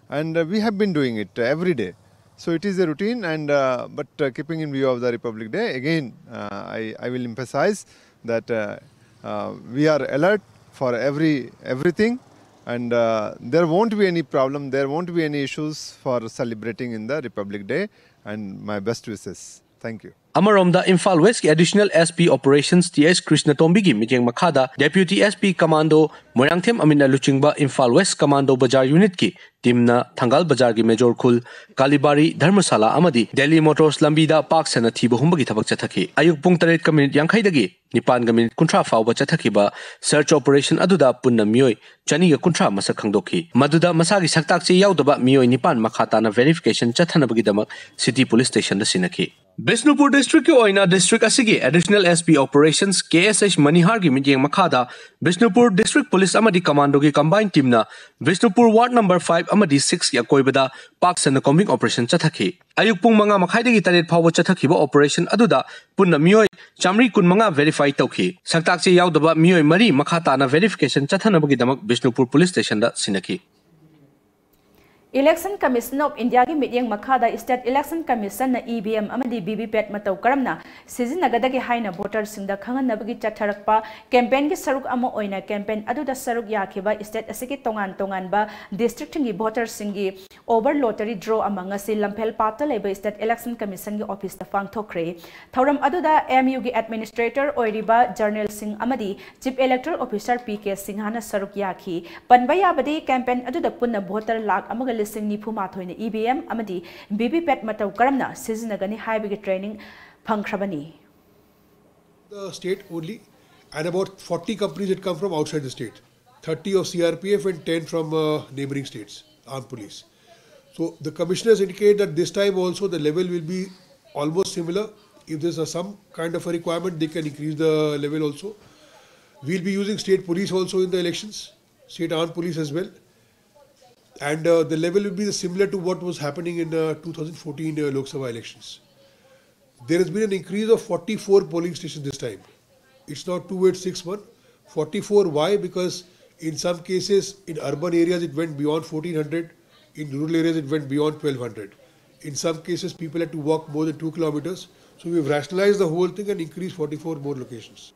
and uh, we have been doing it every day. So it is a routine, and uh, but uh, keeping in view of the Republic Day, again, uh, I, I will emphasize that uh, uh, we are alert for every everything, and uh, there won't be any problem, there won't be any issues for celebrating in the Republic Day, and my best wishes. Thank you. ꯑꯃꯔꯣꯝꯗ Imphal West ꯀꯤ Additional S P Operations T H ꯀ꯭ꯔꯤꯁꯅꯇꯣꯝꯕꯤꯒꯤ ꯃꯤꯠꯌꯦꯡ ꯃꯈꯥꯗ Deputy S P Commando Moirangthem ꯑꯃꯤꯠꯅ ꯂꯨꯆꯤꯡꯕ Imphal West Commando Bazar Unit ꯀꯤ team ꯅ ꯊꯪꯒꯥꯜ ꯕꯖꯥꯔꯒꯤ major ꯈꯨꯜ, ꯀꯥꯂꯤꯕꯥꯔꯤ, ꯙꯔꯃꯁꯥꯂꯥ ꯑꯃꯗꯤ ꯗꯦꯜꯂꯤ ꯃꯣꯇꯣꯔꯁ ꯂꯝꯕꯤꯗ ꯄꯥꯛ ꯁꯟꯅ ꯊꯤꯕ ꯍꯨꯝꯕꯒꯤ ꯊꯕꯛ ꯆꯠꯊꯈꯤ꯫ ꯑꯌꯨꯛ ꯄꯨꯡ ꯇꯔꯦꯠꯀ ꯃꯤꯅꯤꯠ ꯌꯥꯡꯈꯩꯗꯒꯤ ꯅꯤꯄꯥꯟꯒ ꯃꯤꯅꯤꯠ ꯀꯨꯟꯊ꯭ꯔꯥ ꯐꯥꯎꯕ ꯆꯠꯊꯈꯤꯕ search operation ꯑꯗꯨꯗ ꯄꯨꯟꯅ ꯃꯤꯑꯣꯏ ꯆꯅꯤꯒ ꯀꯨꯟꯊ꯭ꯔꯥ ꯃꯁꯛ ꯈꯪꯗꯣꯛꯈꯤ꯫ ꯃꯗꯨꯗ ꯃꯁꯥꯒꯤ ꯁꯛꯇꯥꯛ ꯆꯦ ꯌꯥꯎꯗꯕ ꯃꯤꯑꯣꯏ ꯅꯤꯄꯥꯟ ꯃꯈꯥ ꯇꯥꯅ verification ꯆꯠꯊꯅꯕꯒꯤꯗꯃꯛ City Police Station ꯗ ꯁꯤꯟꯅꯈꯤ꯫ ꯕꯤꯁꯅꯨꯄꯨꯔ district ꯀꯤ ꯑꯣꯏꯅ district ꯑꯁꯤꯒꯤ Additional S P Operations K S H ꯃꯅꯤꯍꯥꯔꯒꯤ ꯃꯤꯠꯌꯦꯡ ꯃꯈꯥꯗ ꯕꯤꯁꯅꯨꯄꯨꯔ district police ꯑꯃꯗꯤ commando ꯒꯤ combined team ꯅ ꯕꯤꯁꯅꯨꯄꯨꯔ ward number five ꯑꯃꯗꯤ six ꯀꯤ ꯑꯀꯣꯏꯕꯗ ꯄꯥꯛ ꯁꯟꯅ combing operation ꯆꯠꯊꯈꯤ꯫ ꯑꯌꯨꯛ ꯄꯨꯡ ꯃꯉꯥ ꯃꯈꯥꯏꯗꯒꯤ ꯇꯔꯦꯠ ꯐꯥꯎꯕ ꯆꯠꯊꯈꯤꯕ operation ꯑꯗꯨꯗ ꯄꯨꯟꯅ ꯃꯤꯑꯣꯏ ꯆꯥꯃꯔꯤ ꯀꯨꯟꯃꯉꯥ verify ꯇꯧꯈꯤ꯫ ꯁꯛꯇꯥꯛ ꯆꯦ ꯌꯥꯎꯗꯕ ꯃꯤꯑꯣꯏ ꯃꯔꯤ ꯃꯈꯥ ꯇꯥꯅ verification ꯆꯠꯊꯅꯕꯒꯤꯗꯃꯛ ꯕꯤꯁꯅꯨꯄꯨꯔ Police Station ꯗ ꯁꯤꯟꯅꯈꯤ꯫ Election Commission of Indiaꯒꯤ ꯃꯤꯠꯌꯦꯡ ꯃꯈꯥꯗ State Election Commissionꯅ E V M ꯑꯃꯗꯤ V V P A T ꯃꯇꯧ ꯀꯔꯝꯅ ꯁꯤꯖꯤꯟꯅꯒꯗꯒꯦ ꯍꯥꯏꯅ voterꯁꯤꯡꯗ ꯈꯪꯍꯟꯅꯕꯒꯤ ꯆꯠꯊꯔꯛꯄ campaignꯒꯤ ꯁꯔꯨꯛ ꯑꯃ ꯑꯣꯏꯅ campaign ꯑꯗꯨꯗ ꯁꯔꯨꯛ ꯌꯥꯈꯤꯕ state ꯑꯁꯤꯒꯤ ꯇꯣꯉꯥꯟ ꯇꯣꯉꯥꯟꯕ districtꯁꯤꯡꯒꯤ voterꯁꯤꯡꯒꯤ over lottery draw ꯑꯃ ꯉꯁꯤ ꯂꯝꯐꯦꯜ ꯄꯥꯠꯇ ꯂꯩꯕ State Election Commissionꯒꯤ officeꯇ ꯄꯥꯡꯊꯣꯛꯈ꯭ꯔꯦ꯫ ꯊꯧꯔꯝ ꯑꯗꯨꯗ M Uꯒꯤ administrator ꯑꯣꯏꯔꯤꯕ generalꯁꯤꯡ ꯑꯃꯗꯤ Chief Electoral Officer P K ꯁꯤꯡꯍꯅ ꯁꯔꯨꯛ ꯌꯥꯈꯤ꯫ ꯄꯟꯕ ꯌꯥꯕꯗꯤ campaign ꯑꯗꯨꯗ ꯄꯨꯟꯅ voter ꯂꯥꯈ ꯑꯃꯒ ꯂꯤꯁꯤꯡ ꯅꯤꯐꯨ ꯃꯥꯊꯣꯏꯅ E V M ꯑꯃꯗꯤ V V P A T ꯃꯇꯧ ꯀꯔꯝꯅ ꯁꯤꯖꯤꯟꯅꯒꯅꯤ ꯍꯥꯏꯕꯒꯤ training ꯐꯪꯈ꯭ꯔꯕꯅꯤ꯫ The state only, and about forty companies had come from outside the state, thirty of C R P F and ten from uh, neighboring states, armed police. So the commissioners indicate that this time also the level will be almost similar. If there's a, some kind of a requirement, they can increase the level also. We'll be using state police also in the elections, state armed police as well. And uh, the level will be similar to what was happening in the two thousand fourteen uh, Lok Sabha elections. There has been an increase of forty-four polling stations this time. It's now two eight six one, forty-four. Why? Because in some cases, in urban areas, it went beyond fourteen hundred. In rural areas, it went beyond twelve hundred. In some cases, people had to walk more than two kilometers. So we've rationalized the whole thing and increased forty-four more locations.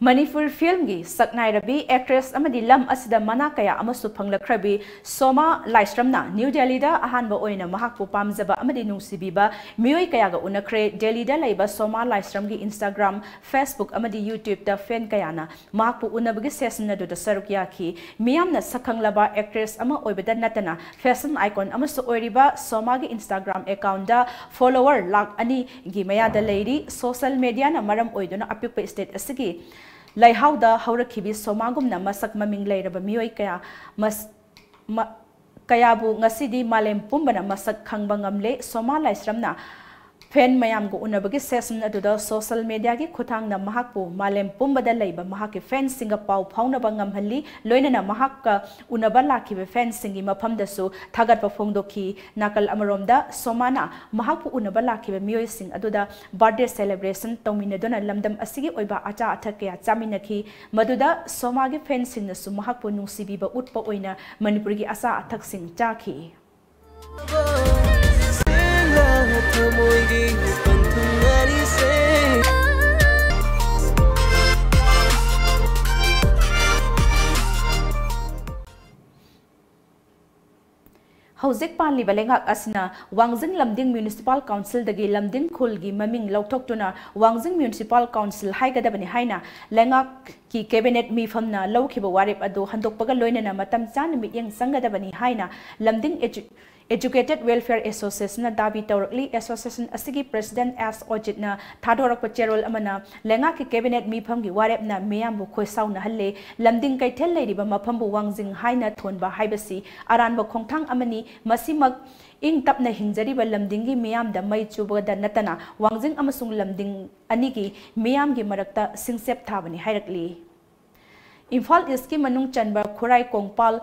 Manipur ꯐꯤꯜꯝꯒꯤ ꯁꯛꯅꯥꯏꯔꯕꯤ, actress ꯑꯃꯗꯤ ꯂꯝ ꯑꯁꯤꯗ ꯃꯅꯥ ꯀꯌꯥ ꯑꯃꯁꯨ ꯐꯪꯂꯛꯈ꯭ꯔꯕꯤ ꯁꯣꯃꯥ ꯂꯥꯏꯁ꯭ꯔꯝꯅ new ꯗꯦꯜꯂꯤꯗ ꯑꯍꯥꯟꯕ ꯑꯣꯏꯅ ꯃꯍꯥꯛꯄꯨ ꯄꯥꯝꯖꯕ ꯑꯃꯗꯤ ꯅꯨꯡꯁꯤꯕꯤꯕ ꯃꯤꯑꯣꯏ ꯀꯌꯥꯒ ꯎꯅꯈ꯭ꯔꯦ꯫ ꯗꯦꯜꯂꯤꯗ ꯂꯩꯕ ꯁꯣꯃꯥ ꯂꯥꯏꯁ꯭ꯔꯝꯒꯤ Instagram, Facebook ꯑꯃꯗꯤ YouTubeꯇ fan ꯀꯌꯥꯅ ꯃꯍꯥꯛꯄꯨ ꯎꯅꯕꯒꯤ session ꯑꯗꯨꯗ ꯁꯔꯨꯛ ꯌꯥꯈꯤ꯫ ꯃꯤꯌꯥꯝꯅ ꯁꯛꯈꯪꯂꯕ actress ꯑꯃ ꯑꯣꯏꯕꯗ ꯅꯠꯇꯅ fashion icon ꯑꯃꯁꯨ ꯑꯣꯏꯔꯤꯕ ꯁꯣꯃꯥꯒꯤ Instagram accountꯗ follower ꯂꯥꯈ ꯑꯅꯤꯒꯤ ꯃꯌꯥꯗ ꯂꯩꯔꯤ꯫ Social mediaꯅ ꯃꯔꯝ ꯑꯣꯏꯗꯨꯅ ꯑꯄꯤꯛꯄ state ꯑꯁꯤꯒꯤ ꯂꯩꯍꯥꯎꯗ ꯍꯧꯔꯛꯈꯤꯕꯤ ꯁꯣꯃꯥꯒꯨꯝꯅ ꯃꯁꯛ ꯃꯃꯤꯡ ꯂꯩꯔꯕ ꯃꯤꯑꯣꯏ ꯀꯌꯥ ꯃꯁ-, ꯃ-, ꯀꯌꯥꯕꯨ ꯉꯁꯤꯗꯤ ꯃꯥꯂꯦꯝ ꯄꯨꯝꯕꯅ ꯃꯁꯛ ꯈꯪꯕ ꯉꯝꯂꯦ꯫ ꯁꯣꯃꯥ ꯂꯥꯏꯁ꯭ꯔꯝꯅ ꯐꯦꯟ ꯃꯌꯥꯝꯒ ꯎꯅꯕꯒꯤ ꯁꯦꯁꯟ ꯑꯗꯨꯗ ꯁꯣꯁꯦꯜ ꯃꯦꯗꯤꯌꯥꯒꯤ ꯈꯨꯠꯊꯥꯡꯗ ꯃꯍꯥꯛꯄꯨ ꯃꯥꯂꯦꯝ ꯄꯨꯝꯕꯗ ꯂꯩꯕ ꯃꯍꯥꯛꯀꯤ ꯐꯦꯟꯁꯤꯡꯒ ꯄꯥꯎ ꯐꯥꯎꯅꯕ ꯉꯝꯍꯜꯂꯤ, ꯂꯣꯏꯅꯅ ꯃꯍꯥꯛꯀ ꯎꯅꯕ ꯂꯥꯛꯈꯤꯕ ꯐꯦꯟꯁꯤꯡꯒꯤ ꯃꯐꯝꯗꯁꯨ ꯊꯥꯒꯠꯄ ꯐꯣꯡꯗꯣꯛꯈꯤ꯫ ꯅꯥꯀꯜ ꯑꯃꯔꯣꯝꯗ ꯁꯣꯃꯥꯅ ꯃꯍꯥꯛꯄꯨ ꯎꯅꯕ ꯂꯥꯛꯈꯤꯕ ꯃꯤꯑꯣꯏꯁꯤꯡ ꯑꯗꯨꯗ ꯕꯥꯔꯗꯦ ꯁꯦꯂꯦꯕ꯭ꯔꯦꯁꯟ ꯇꯧꯃꯤꯟꯅꯗꯨꯅ ꯂꯝꯗꯝ ꯑꯁꯤꯒꯤ ꯑꯣꯏꯕ ꯑꯆꯥ ꯑꯊꯛ ꯀꯌꯥ ꯆꯥꯃꯤꯟꯅꯈꯤ꯫ ꯃꯗꯨꯗ ꯁꯣꯃꯥꯒꯤ ꯐꯦꯟꯁꯤꯡꯅꯁꯨ ꯃꯍꯥꯛꯄꯨ ꯅꯨꯡꯁꯤꯕꯤꯕ ꯎꯠꯄ ꯑꯣꯏꯅ ꯃꯅꯤꯄꯨꯔꯒꯤ ꯑꯆꯥ ꯑꯊꯛꯁꯤꯡ ꯆꯥꯈꯤ꯫ ꯍꯧꯖꯤꯛ ꯄꯥꯜꯂꯤꯕ ꯂꯩꯉꯥꯛ ꯑꯁꯤꯅ ꯋꯥꯡꯖꯤꯡ ꯂꯝꯗꯤꯡ ꯃ꯭ꯌꯨꯅꯤꯁꯤꯄꯥꯜ ꯀꯥꯎꯟꯁꯤꯜꯗꯒꯤ ꯂꯝꯗꯤꯡ ꯈꯨꯜꯒꯤ ꯃꯃꯤꯡ ꯂꯧꯊꯣꯛꯇꯨꯅ ꯋꯥꯡꯖꯤꯡ ꯃ꯭ꯌꯨꯅꯤꯁꯤꯄꯥꯜ ꯀꯥꯎꯟꯁꯤꯜ ꯍꯥꯏꯒꯗꯕꯅꯤ ꯍꯥꯏꯅ ꯂꯩꯉꯥꯛꯀꯤ ꯀꯦꯕꯤꯅꯦꯠ ꯃꯤꯐꯝꯅ ꯂꯧꯈꯤꯕ ꯋꯥꯔꯦꯞ ꯑꯗꯨ ꯍꯟꯗꯣꯛꯄꯒ ꯂꯣꯏꯅꯅ ꯃꯇꯝ ꯆꯥꯅ ꯃꯤꯠꯌꯦꯡ ꯆꯪꯒꯗꯕꯅꯤ ꯍꯥꯏꯅ ꯂꯝꯗꯤꯡ ꯑꯦꯖꯨ-, ꯑꯦꯖꯨꯀꯦꯇꯦꯗ ꯋꯦꯜꯐꯤꯌꯔ ꯑꯦꯁꯣꯁꯤꯌꯦꯁꯟꯅ ꯗꯥꯕꯤ ꯇꯧꯔꯛꯂꯤ꯫ ꯑꯦꯁꯣꯁꯤꯌꯦꯁꯟ ꯑꯁꯤꯒꯤ ꯄ꯭ꯔꯦꯁꯤꯗꯦꯟꯠ ꯑꯦꯁ ꯑꯣꯖꯤꯠꯅ ꯊꯥꯗꯣꯔꯛꯄ ꯆꯦꯔꯣꯜ ꯑꯃꯅ ꯂꯩꯉꯥꯛꯀꯤ ꯀꯦꯕꯤꯅꯦꯠ ꯃꯤꯐꯝꯒꯤ ꯋꯥꯔꯦꯞꯅ ꯃꯤꯌꯥꯝꯕꯨ ꯈꯣꯏꯁꯥꯎꯅꯍꯜꯂꯦ꯫ ꯂꯝꯗꯤꯡ ꯀꯩꯊꯦꯜ ꯂꯩꯔꯤꯕ ꯃꯐꯝꯕꯨ ꯋꯥꯡꯖꯤꯡ ꯍꯥꯏꯅ ꯊꯣꯟꯕ ꯍꯥꯏꯕꯁꯤ ꯑꯔꯥꯟꯕ ꯈꯣꯡꯊꯥꯡ ꯑꯃꯅꯤ꯫ ꯃꯁꯤꯃꯛ ꯏꯪ ꯇꯞꯅ ꯍꯤꯡꯖꯔꯤꯕ ꯂꯝꯗꯤꯡꯒꯤ ꯃꯤꯌꯥꯝꯗ ꯃꯩ ꯆꯨꯕꯗ ꯅꯠꯇꯅ ꯋꯥꯡꯖꯤꯡ ꯑꯃꯁꯨꯡ ꯂꯝꯗꯤꯡ ꯑꯅꯤꯒꯤ ꯃꯤꯌꯥꯝꯒꯤ ꯃꯔꯛꯇ ꯁꯤꯡꯆꯦꯞ ꯊꯥꯕꯅꯤ ꯍꯥꯏꯔꯛꯂꯤ꯫ ꯏꯝꯐꯥꯜ ꯏꯁꯀꯤ ꯃꯅꯨꯡ ꯆꯟꯕ ꯈꯨꯔꯥꯏ ꯀꯣꯡꯄꯥꯜ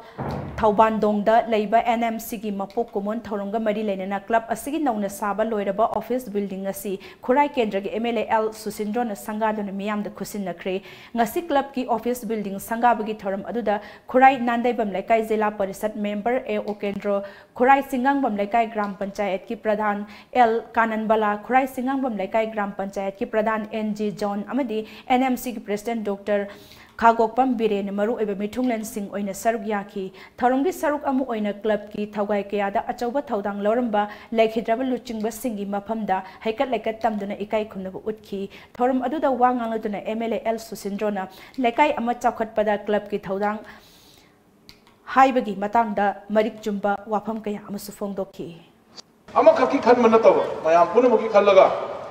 ꯊꯧꯕꯥꯟꯗꯣꯡꯗ ꯂꯩꯕ ꯑꯦꯟ ꯑꯦꯝ ꯁꯤꯒꯤ ꯃꯄꯣꯛ ꯀꯨꯝꯑꯣꯟ ꯊꯧꯔꯝꯒ ꯃꯔꯤ ꯂꯩꯅꯅ ꯀ꯭ꯂꯕ ꯑꯁꯤꯒꯤ ꯅꯧꯅ ꯁꯥꯕ ꯂꯣꯏꯔꯕ ꯑꯣꯐꯤꯁ ꯕꯤꯜꯗꯤꯡ ꯑꯁꯤ ꯈꯨꯔꯥꯏ ꯀꯦꯟꯗ꯭ꯔꯒꯤ ꯑꯦꯝ ꯑꯦꯜ ꯑꯦ ꯑꯦꯜ ꯁꯨꯁꯤꯟꯗ꯭ꯔꯣꯅ ꯁꯪꯒꯥꯗꯨꯅ ꯃꯤꯌꯥꯝꯗ ꯈꯨꯠꯁꯤꯟꯅꯈ꯭ꯔꯦ꯫ ꯉꯁꯤ ꯀ꯭ꯂꯕꯀꯤ ꯑꯣꯐꯤꯁ ꯕꯤꯜꯗꯤꯡ ꯁꯪꯒꯥꯕꯒꯤ ꯊꯧꯔꯝ ꯑꯗꯨꯗ ꯈꯨꯔꯥꯏ ꯅꯥꯟꯗꯩꯕꯝ ꯂꯩꯀꯥꯏ ꯖꯤꯂꯥ ꯄꯔꯤꯁꯠ ꯃꯦꯝꯕꯔ ꯑꯦ ꯑꯣꯀꯦꯟꯗ꯭ꯔꯣ, ꯈꯨꯔꯥꯏ ꯆꯤꯡꯉꯥꯡꯕꯝ ꯂꯩꯀꯥꯏ ꯒ꯭ꯔꯥꯝ ꯄꯟꯆꯥꯌꯠꯀꯤ ꯄ꯭ꯔꯙꯥꯟ ꯑꯦꯜ ꯀꯥꯅꯟꯕꯂꯥ, ꯈꯨꯔꯥꯏ ꯆꯤꯡꯉꯥꯡꯕꯝ ꯂꯩꯀꯥꯏ ꯒ꯭ꯔꯥꯝ ꯄꯟꯆꯥꯌꯠꯀꯤ ꯄ꯭ꯔꯙꯥꯟ ꯑꯦꯟ ꯖꯤ ꯖꯣꯟ ꯑꯃꯗꯤ ꯑꯦꯟ ꯑꯦꯝ ꯁꯤꯒꯤ ꯄ꯭ꯔꯦꯁꯤꯗꯦꯟꯠ ꯗꯣꯛꯇꯔ ꯈꯥꯒꯣꯛꯄꯝ ꯕꯤꯔꯦꯟꯅ ꯃꯔꯨꯑꯣꯏꯕ ꯃꯤꯊꯨꯡꯂꯦꯟꯁꯤꯡ ꯑꯣꯏꯅ ꯁꯔꯨꯛ ꯌꯥꯈꯤ꯫ ꯊꯧꯔꯝꯒꯤ ꯁꯔꯨꯛ ꯑꯃ ꯑꯣꯏꯅ ꯀ꯭ꯂꯕꯀꯤ ꯊꯧꯒꯥꯏ ꯀꯌꯥꯗ ꯑꯆꯧꯕ ꯊꯧꯗꯥꯡ ꯂꯧꯔꯝꯕ ꯂꯩꯈꯤꯗ꯭ꯔꯕ ꯂꯨꯆꯤꯡꯕꯁꯤꯡꯒꯤ ꯃꯐꯝꯗ ꯍꯩꯀꯠ ꯂꯩꯀꯠ ꯇꯝꯗꯨꯅ ꯏꯀꯥꯏ ꯈꯨꯝꯅꯕ ꯎꯠꯈꯤ꯫ ꯊꯧꯔꯝ ꯑꯗꯨꯗ ꯋꯥ ꯉꯥꯡꯂꯗꯨꯅ ꯑꯦꯝ ꯑꯦꯜ ꯑꯦ ꯑꯦꯜ ꯁꯨꯁꯤꯟꯗ꯭ꯔꯣꯅ ꯂꯩꯀꯥꯏ ꯑꯃ ꯆꯥꯎꯈꯠꯄꯗ ꯀ꯭ꯂꯕꯀꯤ ꯊꯧꯗꯥꯡ ꯍꯥꯏꯕꯒꯤ ꯃꯇꯥꯡꯗ ꯃꯔꯤꯛ ꯆꯨꯝꯕ ꯋꯥꯐꯝ ꯀꯌꯥ ꯑꯃꯁꯨ ꯐꯣꯡꯗꯣꯛꯈꯤ꯫ ꯑꯃꯈꯛꯀꯤ ꯈꯟꯕ ꯅꯠꯇꯕ, ꯃꯌꯥꯝ ꯄꯨꯝꯅꯃꯛꯀꯤ ꯈꯜꯂꯒ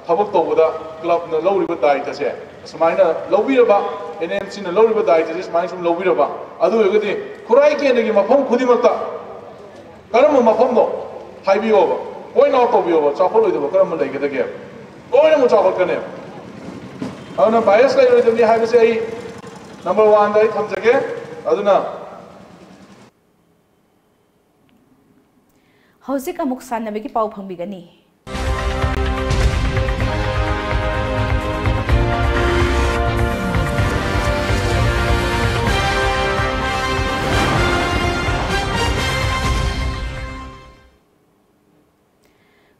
ꯊꯕꯛ ꯇꯧꯕꯗ ꯀ꯭ꯂꯕꯅ ꯂꯧꯔꯤꯕ ꯗꯥꯏꯇꯁꯦ ꯑꯁꯨꯃꯥꯏꯅ ꯂꯧꯕꯤꯔꯕ, ꯑꯦꯟ ꯑꯦꯝ ꯁꯤꯅ ꯂꯧꯔꯤꯕ ꯗꯥꯏꯇꯁꯦ ꯁꯨꯃꯥꯏꯅ ꯁꯨꯝ ꯂꯧꯕꯤꯔꯕ, ꯑꯗꯨ ꯑꯣꯏꯔꯒꯗꯤ ꯈꯨꯔꯥꯏ ꯀꯦꯟꯗ꯭ꯔꯒꯤ ꯃꯐꯝ ꯈꯨꯗꯤꯡꯃꯛꯇ ꯀꯔꯝꯕ ꯃꯐꯝꯅꯣ ꯍꯥꯏꯕꯤꯌꯣꯕ꯫ Point out ꯇꯧꯕꯤꯌꯣꯕ, ꯆꯥꯎꯈꯠꯂꯣꯏꯗꯕ ꯀꯔꯝꯕ ꯂꯩꯒꯗꯒꯦ? ꯂꯣꯏꯅꯃꯛ ꯆꯥꯎꯈꯠꯀꯅꯦꯕ꯫ ꯑꯗꯨꯅ bias ꯂꯩꯔꯣꯏꯗꯕꯅꯤ ꯍꯥꯏꯕꯁꯦ ꯑꯩ number one ꯗ ꯑꯩ ꯊꯝꯖꯒꯦ꯫ ꯑꯗꯨꯅ ꯍꯧꯖꯤꯛ ꯑꯃꯨꯛ ꯁꯥꯟꯅꯕꯒꯤ ꯄꯥꯎ ꯐꯪꯕꯤꯒꯅꯤ꯫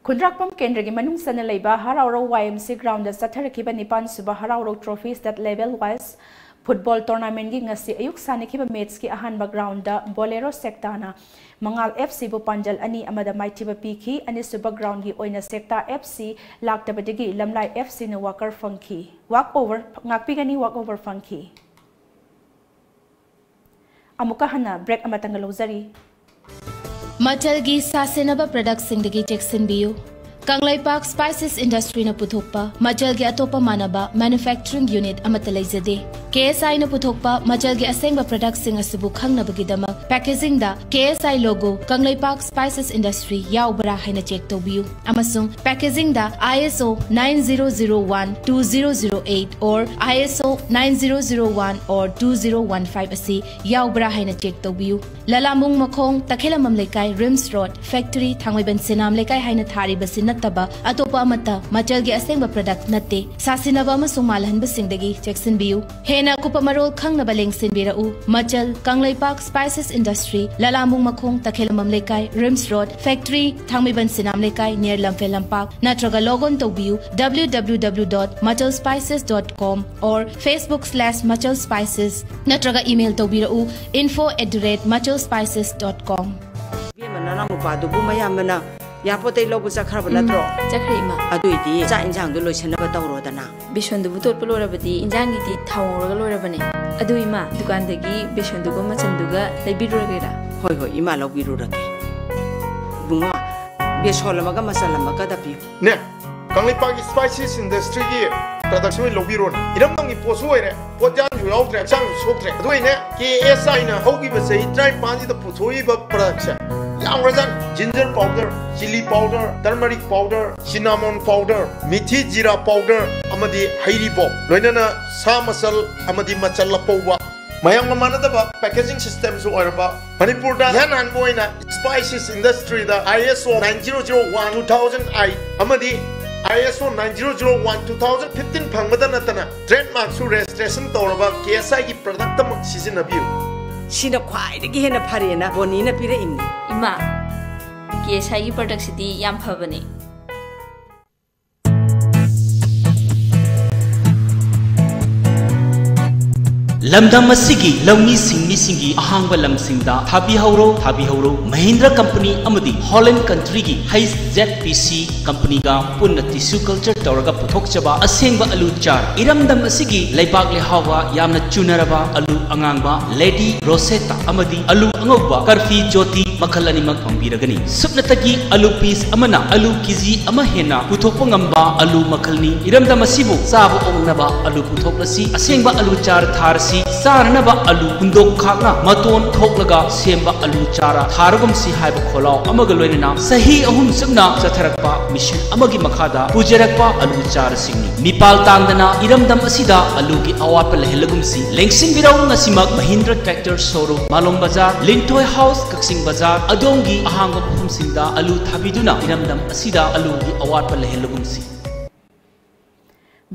ꯈꯨꯟꯗ꯭ꯔꯥꯛꯄꯝ ꯀꯦꯟꯗ꯭ꯔꯒꯤ ꯃꯅꯨꯡ ꯆꯟꯅ ꯂꯩꯕ ꯍꯔꯥꯎꯔꯧ ꯋꯥꯏ ꯑꯦꯝ ꯁꯤ ꯒ꯭ꯔꯥꯎꯟꯗ ꯆꯠꯊꯔꯛꯈꯤꯕ ꯅꯤꯄꯥꯟ ꯁꯨꯕ ꯍꯔꯥꯎꯔꯧ trophy state level wise football ꯇꯣꯔꯅꯥꯃꯦꯟꯠꯀꯤ ꯉꯁꯤ ꯑꯌꯨꯛ ꯁꯥꯟꯅꯈꯤꯕ ꯃꯦꯆꯀꯤ ꯑꯍꯥꯟꯕ ꯒ꯭ꯔꯥꯎꯟꯗ ꯕꯣꯂꯦꯔꯣ ꯁꯦꯛꯇꯥꯅ ꯃꯉꯥꯜ ꯑꯦꯐ ꯁꯤꯕꯨ ꯄꯥꯟꯖꯜ ꯑꯅꯤ ꯑꯃꯗ ꯃꯥꯏꯊꯤꯕ ꯄꯤꯈꯤ꯫ ꯑꯅꯤꯁꯨꯕ ꯒ꯭ꯔꯥꯎꯟꯒꯤ ꯑꯣꯏꯅ ꯁꯦꯛꯇꯥ ꯑꯦꯐ ꯁꯤ ꯂꯥꯛꯇꯕꯗꯒꯤ ꯂꯝꯂꯥꯏ ꯑꯦꯐ ꯁꯤꯅ ꯋꯥꯀꯔ ꯐꯪꯈꯤ꯫ ꯋꯥꯛ ꯑꯣꯚꯔ ꯉꯥꯛꯄꯤꯒꯅꯤ, ꯋꯥꯛ ꯑꯣꯚꯔ ꯐꯪꯈꯤ꯫ ꯑꯃꯨꯛꯀ ꯍꯟꯅ ꯕ꯭ꯔꯦꯛ ꯑꯃꯇꯪꯒ ꯂꯧꯖꯔꯤ꯫ ꯃꯆꯜꯒꯤ ꯁꯥꯁꯤꯟꯅꯕ ꯄ꯭ꯔꯗꯛꯁꯤꯡꯗꯒꯤ ꯆꯦꯛꯁꯤꯟꯕꯤꯌꯨ꯫ ꯀꯪꯂꯩꯄꯥꯛ ꯁ꯭ꯄꯥꯏꯁꯦꯁ ꯏꯟꯗꯁꯇ꯭ꯔꯤꯅ ꯄꯨꯊꯣꯛꯄ ꯃꯆꯜꯒꯤ ꯑꯇꯣꯞꯄ ꯃꯥꯟꯅꯕ ꯃꯦꯅꯨꯐꯦꯛꯆꯔꯤꯡ ꯌꯨꯅꯤꯠ ꯑꯃꯠꯇ ꯂꯩꯖꯗꯦ꯫ ꯀꯦ ꯑꯦꯁ ꯑꯥꯏꯅ ꯄꯨꯊꯣꯛꯄ ꯃꯆꯜꯒꯤ ꯑꯁꯦꯡꯕ ꯄ꯭ꯔꯗꯛꯁꯤꯡ ꯑꯁꯤꯕꯨ ꯈꯪꯅꯕꯒꯤꯗꯃꯛ ꯄꯦꯀꯦꯖꯤꯡꯗ ꯀꯦ ꯑꯦꯁ ꯑꯥꯏ ꯂꯣꯒꯣ ꯀꯪꯂꯩꯄꯥꯛ ꯁ꯭ꯄꯥꯏꯁꯦꯁ ꯏꯟꯗꯁꯇ꯭ꯔꯤ ꯌꯥꯎꯕ꯭ꯔꯥ ꯍꯥꯏꯅ ꯆꯦꯛ ꯇꯧꯕꯤꯌꯨ꯫ ꯑꯃꯁꯨꯡ ꯄꯦꯀꯦꯖꯤꯡꯗ I S O nine zero zero one two zero zero eight or I S O nine zero zero one or two zero one five ꯑꯁꯤ ꯌꯥꯎꯕ꯭ꯔꯥ ꯍꯥꯏꯅ ꯆꯦꯛ ꯇꯧꯕꯤꯌꯨ꯫ ꯂꯂꯥꯃꯨꯡ ꯃꯈꯣꯡ, ꯇꯈꯦꯂꯝꯕꯝ ꯂꯩꯀꯥꯏ, ꯔꯤꯝꯁ ꯔꯣꯗ, ꯐꯦꯛꯇꯔꯤ, ꯊꯥꯡꯃꯩꯕꯟ ꯁꯤꯅꯥꯝ ꯂꯩꯀꯥꯏ ꯍꯥꯏꯅ ꯊꯥꯔꯤꯕꯁꯤ ꯅꯠꯇꯕ ꯑꯇꯣꯞꯄ ꯑꯃꯠꯇ ꯃꯆꯜꯒꯤ ꯑꯁꯦꯡꯕ ꯄ꯭ꯔꯗꯛ ꯅꯠꯇꯦ꯫ ꯁꯥꯁꯤꯟꯅꯕ ꯑꯃꯁꯨꯡ ꯃꯥꯜꯍꯟꯕꯁꯤꯡꯗꯒꯤ ꯆꯦꯛꯁꯤꯟꯕꯤꯌꯨ꯫ ꯍꯦꯟꯅ ꯑꯀꯨꯞꯄ ꯃꯔꯣꯜ ꯈꯪꯅꯕ ꯂꯦꯡꯁꯤꯟꯕꯤꯔꯛꯎ꯫ ꯃꯆꯜ, ꯀꯪꯂꯩꯄꯥꯛ ꯁ꯭ꯄꯥꯏꯁꯦꯁ ꯏꯟꯗꯁꯇ꯭ꯔꯤ, ꯂꯂꯥꯃꯨꯡ ꯃꯈꯣꯡ, ꯇꯈꯦꯂꯝꯕꯝ ꯂꯩꯀꯥꯏ, ꯔꯤꯝꯁ ꯔꯣꯗ, ꯐꯦꯛꯇꯔꯤ, ꯊꯥꯡꯃꯩꯕꯟ ꯁꯤꯅꯥꯝ ꯂꯩꯀꯥꯏ, near ꯂꯝꯐꯦꯜ ꯂꯝꯄꯥꯛ, ꯅꯠꯇ꯭ꯔꯒ log on ꯇꯧꯕꯤꯌꯨ W W W dot machal spices dot com or Facebook slash machal spices ꯅꯠꯇ꯭ꯔꯒ email ꯇꯧꯕꯤꯔꯛꯎ info at the rate machal spices dot com꯫ ꯏꯕꯦꯝꯃ, ꯅꯅꯥꯎ ꯅꯨꯄꯥꯗꯨꯕꯨ ꯃꯌꯥꯝꯕꯅ ꯌꯥꯄꯣꯠꯇꯩ ꯂꯧꯕ ꯆꯠꯈ꯭ꯔꯕ ꯅꯠꯇ꯭ꯔꯣ? ꯆꯠꯈ꯭ꯔꯦ, ꯏꯃꯥ꯫ ꯑꯗꯨꯏꯗꯤ ꯆꯥꯛ ꯏꯟꯖꯥꯡꯗꯣ ꯂꯣꯏꯁꯟꯅꯕ ꯇꯧꯔꯣꯗꯅ꯫ ꯕꯦꯁꯣꯟꯗꯨꯕꯨ ꯇꯣꯠꯄ ꯂꯣꯏꯔꯕꯗꯤ ꯏꯟꯖꯥꯡꯒꯤꯗꯤ ꯊꯥꯎ ꯉꯧꯔꯒ ꯂꯣꯏꯔꯕꯅꯦ꯫ ꯑꯗꯨ ꯏꯃꯥ, ꯗꯨꯀꯥꯟꯗꯒꯤ ꯕꯦꯁꯣꯟꯗꯨꯒ ꯃꯆꯟꯗꯨꯒ ꯂꯩꯕꯤꯔꯨꯔꯒꯦꯔꯥ? ꯍꯣꯏ, ꯍꯣꯏ, ꯏꯃꯥ ꯂꯧꯕꯤꯔꯨꯔꯒꯦ꯫ ꯏꯕꯨꯡꯉꯣ, ꯕꯦꯁꯣꯟ ꯑꯃꯒ ꯃꯆꯜ ꯑꯃꯒꯗ ꯄꯤꯌꯨ꯫ ꯅꯦ, ꯀꯪꯂꯩꯄꯥꯛꯀꯤ ꯁ꯭ꯄꯥꯏꯁꯦꯁ ꯏꯟꯗꯁꯇ꯭ꯔꯤꯒꯤ ꯄ꯭ꯔꯗꯛꯁ ꯑꯣꯏꯅ ꯂꯧꯕꯤꯔꯣꯅꯦ꯫ ꯏꯔꯝꯗꯝꯒꯤ ꯄꯣꯠꯁꯨ ꯑꯣꯏꯔꯦ, ꯄꯣꯠꯌꯥꯟꯁꯨ ꯌꯥꯎꯗ꯭ꯔꯦ, ꯍꯛꯆꯥꯡꯁꯨ ꯁꯣꯛꯇ꯭ꯔꯦ꯫ ꯑꯗꯨꯒ ꯏꯅꯦ, ꯀꯦ ꯑꯦꯁ ꯑꯥꯏꯅ ꯍꯧꯈꯤꯕ ꯆꯍꯤ ꯇꯔꯥꯅꯤꯄꯥꯟꯁꯤꯗ ꯄꯨꯊꯣꯛꯏꯕ ꯄ꯭ꯔꯗꯛꯁꯦ ꯌꯥꯝꯈ꯭ꯔꯖꯥꯠꯅꯤ꯫ Ginger powder, chilli powder, turmeric powder, cinnamon powder, ꯃꯤꯊꯤ ꯖꯤꯔꯥ powder ꯑꯃꯗꯤ ꯍꯩꯔꯤꯕꯣꯞ, ꯂꯣꯏꯅꯅ ꯁꯥ ꯃꯆꯜ ꯑꯃꯗꯤ ꯃꯆꯜ ꯑꯄꯧꯕ, ꯃꯌꯥꯝꯒ ꯃꯥꯟꯅꯗꯕ packaging systemꯁꯨ ꯑꯣꯏꯔꯕ, ꯃꯅꯤꯄꯨꯔꯗ ꯏꯍꯥꯟ ꯍꯥꯟꯕ ꯑꯣꯏꯅ spices industryꯗ ISO nine zero zero one two thousand eight ꯑꯃꯗꯤ ISO nine zero zero one two thousand fifteen ꯐꯪꯕꯗ ꯅꯠꯇꯅ trademarkꯁꯨ registration ꯇꯧꯔꯕ KSIꯒꯤ productꯃꯛ ꯁꯤꯖꯤꯟꯅꯕꯤꯌꯨ꯫ ꯁꯤꯅ ꯈ꯭ꯋꯥꯏꯗꯒꯤ ꯍꯦꯟꯅ ꯐꯔꯦꯅ ꯕꯣꯅꯤꯅ ꯄꯤꯔꯛꯏꯅꯤ꯫ ꯏꯃꯥ, KSIꯒꯤ productꯁꯤꯗꯤ ꯌꯥꯝ ꯐꯕꯅꯦ꯫ ꯂꯝꯗꯝ ꯑꯁꯤꯒꯤ ꯂꯧꯃꯤ ꯁꯤꯡꯃꯤꯁꯤꯡꯒꯤ ꯑꯍꯥꯡꯕ ꯂꯝꯁꯤꯡꯗ ꯊꯥꯕꯤꯍꯧꯔꯣ, ꯊꯥꯕꯤꯍꯧꯔꯣ꯫ Mahindra company ꯑꯃꯗꯤ Holland countryꯒꯤ HZPC companyꯒ ꯄꯨꯟꯅ tissue culture ꯇꯧꯔꯒ ꯄꯨꯊꯣꯛꯆꯕ ꯑꯁꯦꯡꯕ ꯑꯂꯨ ꯆꯥꯔ꯫ ꯏꯔꯝꯗꯝ ꯑꯁꯤꯒꯤ ꯂꯩꯕꯥꯛ ꯂꯩꯍꯥꯎꯒ ꯌꯥꯝꯅ ꯆꯨꯅꯔꯕ ꯑꯂꯨ ꯑꯉꯥꯡꯕ Lady Rosetta ꯑꯃꯗꯤ ꯑꯂꯨ ꯑꯉꯧꯕ Karfi Jyoti ꯃꯈꯜ ꯑꯅꯤꯃꯛ ꯐꯪꯕꯤꯔꯒꯅꯤ꯫ ꯁꯨꯞꯅꯇꯒꯤ ꯑꯂꯨ piece ꯑꯃꯅ ꯑꯂꯨ KG ꯑꯃ ꯍꯦꯟꯅ ꯄꯨꯊꯣꯛꯄ ꯉꯝꯕ ꯑꯂꯨ ꯃꯈꯜꯅꯤ꯫ ꯏꯔꯝꯗꯝ ꯑꯁꯤꯕꯨ ꯆꯥꯕ ꯑꯣꯛꯅꯕ ꯑꯂꯨ ꯄꯨꯊꯣꯛꯂꯁꯤ꯫ ꯑꯁꯦꯡꯕ ꯑꯂꯨ ꯆꯥꯔ ꯊꯥꯔꯁꯤ꯫ ꯆꯥꯅꯅꯕ ꯑꯂꯨ ꯍꯨꯟꯗꯣꯛ ꯈꯥꯛꯅ ꯃꯇꯣꯟ ꯊꯣꯛꯂꯒ ꯁꯦꯝꯕ ꯑꯂꯨ ꯆꯥꯔ ꯊꯥꯔꯒꯨꯝꯁꯤ ꯍꯥꯏꯕ ꯈꯣꯜꯂꯥꯎ ꯑꯃꯒ ꯂꯣꯏꯅꯅ ꯆꯍꯤ ꯑꯍꯨꯝ ꯆꯨꯞꯅ ꯆꯠꯊꯔꯛꯄ mission ꯑꯃꯒꯤ ꯃꯈꯥꯗ ꯄꯨꯖꯔꯛꯄ ꯑꯂꯨ ꯆꯥꯔꯁꯤꯡꯅꯤ꯫ ꯃꯤꯄꯥꯜ ꯇꯥꯡꯗꯅ ꯏꯔꯝꯗꯝ ꯑꯁꯤꯗ ꯑꯂꯨꯒꯤ ꯑꯋꯥꯠꯄ ꯂꯩꯍꯜꯂꯒꯨꯝꯁꯤ꯫ ꯂꯦꯡꯁꯤꯟꯕꯤꯔꯧ ꯉꯁꯤꯃꯛ Mahindra Tractor Showroom, ꯃꯥꯂꯣꯝ ꯕꯖꯥꯔ, ꯂꯤꯟꯊꯣꯏ House, ꯀꯛꯆꯤꯡ ꯕꯖꯥꯔ꯫ ꯑꯗꯣꯝꯒꯤ ꯑꯍꯥꯡꯕ ꯃꯐꯝꯁꯤꯡꯗ ꯑꯂꯨ ꯊꯥꯕꯤꯗꯨꯅ ꯏꯔꯝꯗꯝ ꯑꯁꯤꯗ ꯑꯂꯨꯒꯤ ꯑꯋꯥꯠꯄ ꯂꯩꯍꯜꯂꯒꯨꯝꯁꯤ꯫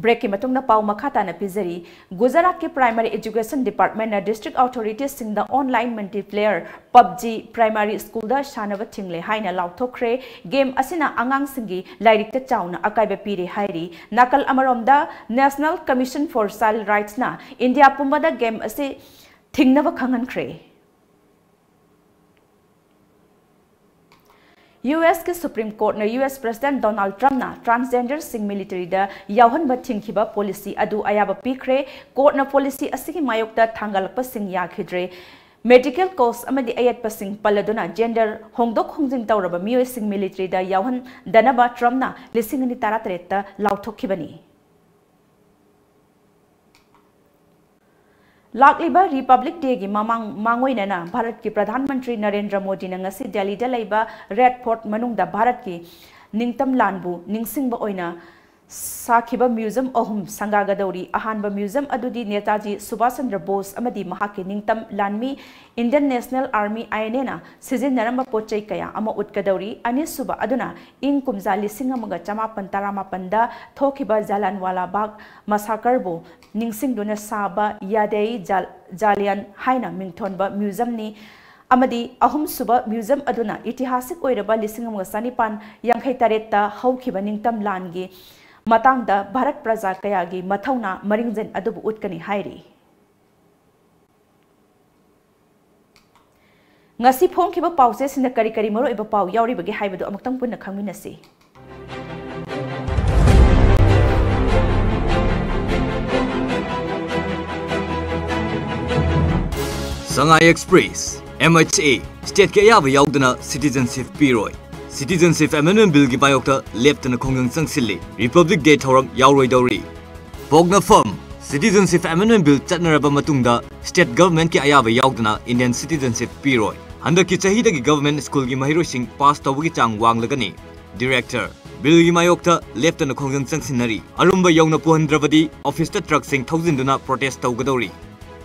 Breakꯀꯤ ꯃꯇꯨꯡꯗ ꯄꯥꯎ ꯃꯈꯥ ꯇꯥꯅ ꯄꯤꯖꯔꯤ꯫ ꯒꯨꯖꯔꯥꯠꯀꯤ Primary Education Departmentꯅ district authoritiesꯁꯤꯡꯗ online multiplayer PUBG primary schoolꯗ ꯁꯥꯟꯅꯕ ꯊꯤꯡꯂꯦ ꯍꯥꯏꯅ ꯂꯥꯎꯊꯣꯛꯈ꯭ꯔꯦ꯫ Game ꯑꯁꯤꯅ ꯑꯉꯥꯡꯁꯤꯡꯒꯤ ꯂꯥꯏꯔꯤꯛꯇ ꯆꯥꯎꯅ ꯑꯀꯥꯏꯕ ꯄꯤꯔꯦ ꯍꯥꯏꯔꯤ꯫ ꯅꯥꯀꯜ ꯑꯃꯔꯣꯝꯗ, National Commission for Child Rightsꯅ ꯏꯟꯗꯤꯌꯥ ꯄꯨꯝꯕꯗ game ꯑꯁꯤ ꯊꯤꯡꯅꯕ ꯈꯪꯍꯟꯈ꯭ꯔꯦ꯫ USꯀꯤ Supreme Courtꯅ US President Donald Trumpꯅ transgenderꯁꯤꯡ militaryꯗ ꯌꯥꯎꯍꯟꯕ ꯊꯤꯡꯈꯤꯕ policy ꯑꯗꯨ ꯑꯌꯥꯕ ꯄꯤꯈ꯭ꯔꯦ꯫ Courtꯅ policy ꯑꯁꯤꯒꯤ ꯃꯥꯌꯣꯛꯇ ꯊꯥꯡꯒꯠꯂꯛꯄꯁꯤꯡ ꯌꯥꯈꯤꯗ꯭ꯔꯦ꯫ Medical cause ꯑꯃꯗꯤ ꯑꯌꯦꯠꯄꯁꯤꯡ ꯄꯜꯂꯗꯨꯅ gender ꯍꯣꯡꯗꯣꯛ ꯍꯣꯡꯖꯤꯟ ꯇꯧꯔꯕ ꯃꯤꯑꯣꯏꯁꯤꯡ militaryꯗ ꯌꯥꯎꯍꯟꯗꯅꯕ Trumpꯅ ꯂꯤꯁꯤꯡ ꯑꯅꯤ ꯇꯔꯥꯇꯔꯦꯠꯇ ꯂꯥꯎꯊꯣꯛꯈꯤꯕꯅꯤ꯫ ꯂꯥꯛꯂꯤꯕ Republic Day ꯒꯤ ꯃꯃꯥꯡ ꯃꯥꯡꯑꯣꯏꯅꯅ ꯚꯥꯔꯠꯀꯤ ꯄ꯭ꯔꯙꯥꯟ ꯃꯟꯇ꯭ꯔꯤ ꯅꯔꯦꯟꯗ꯭ꯔ ꯃꯣꯗꯤꯅ ꯉꯁꯤ ꯗꯦꯜꯂꯤꯗ ꯂꯩꯕ Red Fort ꯃꯅꯨꯡꯗ ꯚꯥꯔꯠꯀꯤ ꯅꯤꯡꯇꯝ ꯂꯥꯟꯕꯨ ꯅꯤꯡꯁꯤꯡꯕ ꯑꯣꯏꯅ ꯁꯥꯈꯤꯕ museum ꯑꯍꯨꯝ ꯁꯪꯒꯥꯒꯗꯧꯔꯤ꯫ ꯑꯍꯥꯟꯕ museum ꯑꯗꯨꯗꯤ ꯅꯦꯇꯥꯖꯤ ꯁꯨꯚꯥꯁ ꯆꯟꯗ꯭ꯔ ꯕꯣꯁ ꯑꯃꯗꯤ ꯃꯍꯥꯛꯀꯤ ꯅꯤꯡꯇꯝ ꯂꯥꯟꯃꯤ Indian National Army, I N A ꯅ ꯁꯤꯖꯤꯟꯅꯔꯝꯕ ꯄꯣꯠ ꯆꯩ ꯀꯌꯥ ꯑꯃ ꯎꯠꯀꯗꯧꯔꯤ꯫ ꯑꯅꯤꯁꯨꯕ ꯑꯗꯨꯅ ꯏꯪ ꯀꯨꯝꯖꯥ ꯂꯤꯁꯤꯡ ꯑꯃꯒ ꯆꯃꯥꯄꯟ ꯇꯔꯥꯃꯥꯄꯟꯗ ꯊꯣꯛꯈꯤꯕ ꯖꯥꯂꯤꯌꯥꯟꯋꯥꯂꯥ ꯕꯥꯒ massacre ꯕꯨ ꯅꯤꯡꯁꯤꯡꯗꯨꯅ ꯁꯥꯕ ꯌꯥꯗ-ꯏ ꯖꯥ-, ꯖꯥꯂꯤꯌꯥꯟ ꯍꯥꯏꯅ ꯃꯤꯡꯊꯣꯟꯕ museum ꯅꯤ꯫ ꯑꯃꯗꯤ ꯑꯍꯨꯝꯁꯨꯕ museum ꯑꯗꯨꯅ ꯏꯇꯤꯍꯥꯁꯤꯛ ꯑꯣꯏꯔꯕ ꯂꯤꯁꯤꯡ ꯑꯃꯒ ꯆꯅꯤꯄꯥꯟ ꯌꯥꯡꯈꯩ ꯇꯔꯦꯠꯇ ꯍꯧꯈꯤꯕ ꯅꯤꯡꯇꯝ ꯂꯥꯟꯒꯤ ꯃꯇꯥꯡꯗ ꯚꯥꯔꯠ ꯄ꯭ꯔꯖꯥ ꯀꯌꯥꯒꯤ ꯃꯊꯧꯅꯥ ꯃꯔꯤꯡꯖꯦꯜ ꯑꯗꯨꯕꯨ ꯎꯠꯀꯅꯤ ꯍꯥꯏꯔꯤ꯫ ꯉꯁꯤ ꯐꯣꯡꯈꯤꯕ ꯄꯥꯎꯆꯦꯁꯤꯡꯗ ꯀꯔꯤ ꯀꯔꯤ ꯃꯔꯨꯑꯣꯏꯕ ꯄꯥꯎ ꯌꯥꯎꯔꯤꯕꯒꯦ ꯍꯥꯏꯕꯗꯨ ꯑꯃꯨꯛꯇꯪ ꯄꯨꯟꯅ ꯈꯪꯃꯤꯟꯅꯁꯤ꯫ Sangai Express, M H A, state ꯀꯤ ꯑꯌꯥꯕ ꯌꯥꯎꯗꯅ citizenship ꯄꯤꯔꯣꯏ꯫ Citizenship Amendment Bill ꯒꯤ ꯃꯥꯌꯣꯛꯇ ꯂꯦꯞꯇꯅ ꯈꯣꯡꯖꯪ ꯆꯪꯁꯤꯜꯂꯤ Republic Day ꯊꯧꯔꯝ ꯌꯥꯎꯔꯣꯏꯗꯧꯔꯤ꯫ ꯄꯣꯛꯅꯐꯝ, Citizenship Amendment Bill ꯆꯠꯅꯔꯕ ꯃꯇꯨꯡꯗ state government ꯀꯤ ꯑꯌꯥꯕ ꯌꯥꯎꯗꯅ Indian citizenship ꯄꯤꯔꯣꯏ꯫ ꯍꯟꯗꯛꯀꯤ ꯆꯍꯤꯗꯒꯤ government school ꯒꯤ ꯃꯍꯩꯔꯣꯏꯁꯤꯡ pass ꯇꯧꯕꯒꯤ ꯆꯥꯡ ꯋꯥꯡꯂꯒꯅꯤ꯫ Director, Bill ꯒꯤ ꯃꯥꯌꯣꯛꯇ ꯂꯦꯞꯇꯅ ꯈꯣꯡꯖꯪ ꯆꯪꯁꯤꯟꯅꯔꯤ꯫ ꯑꯔꯨꯝꯕ ꯌꯧꯅ ꯄꯨꯍꯟꯗ꯭ꯔꯕꯗꯤ office ꯇ truck ꯁꯤꯡ ꯊꯧꯖꯤꯟꯗꯨꯅ protest ꯇꯧꯒꯗꯧꯔꯤ꯫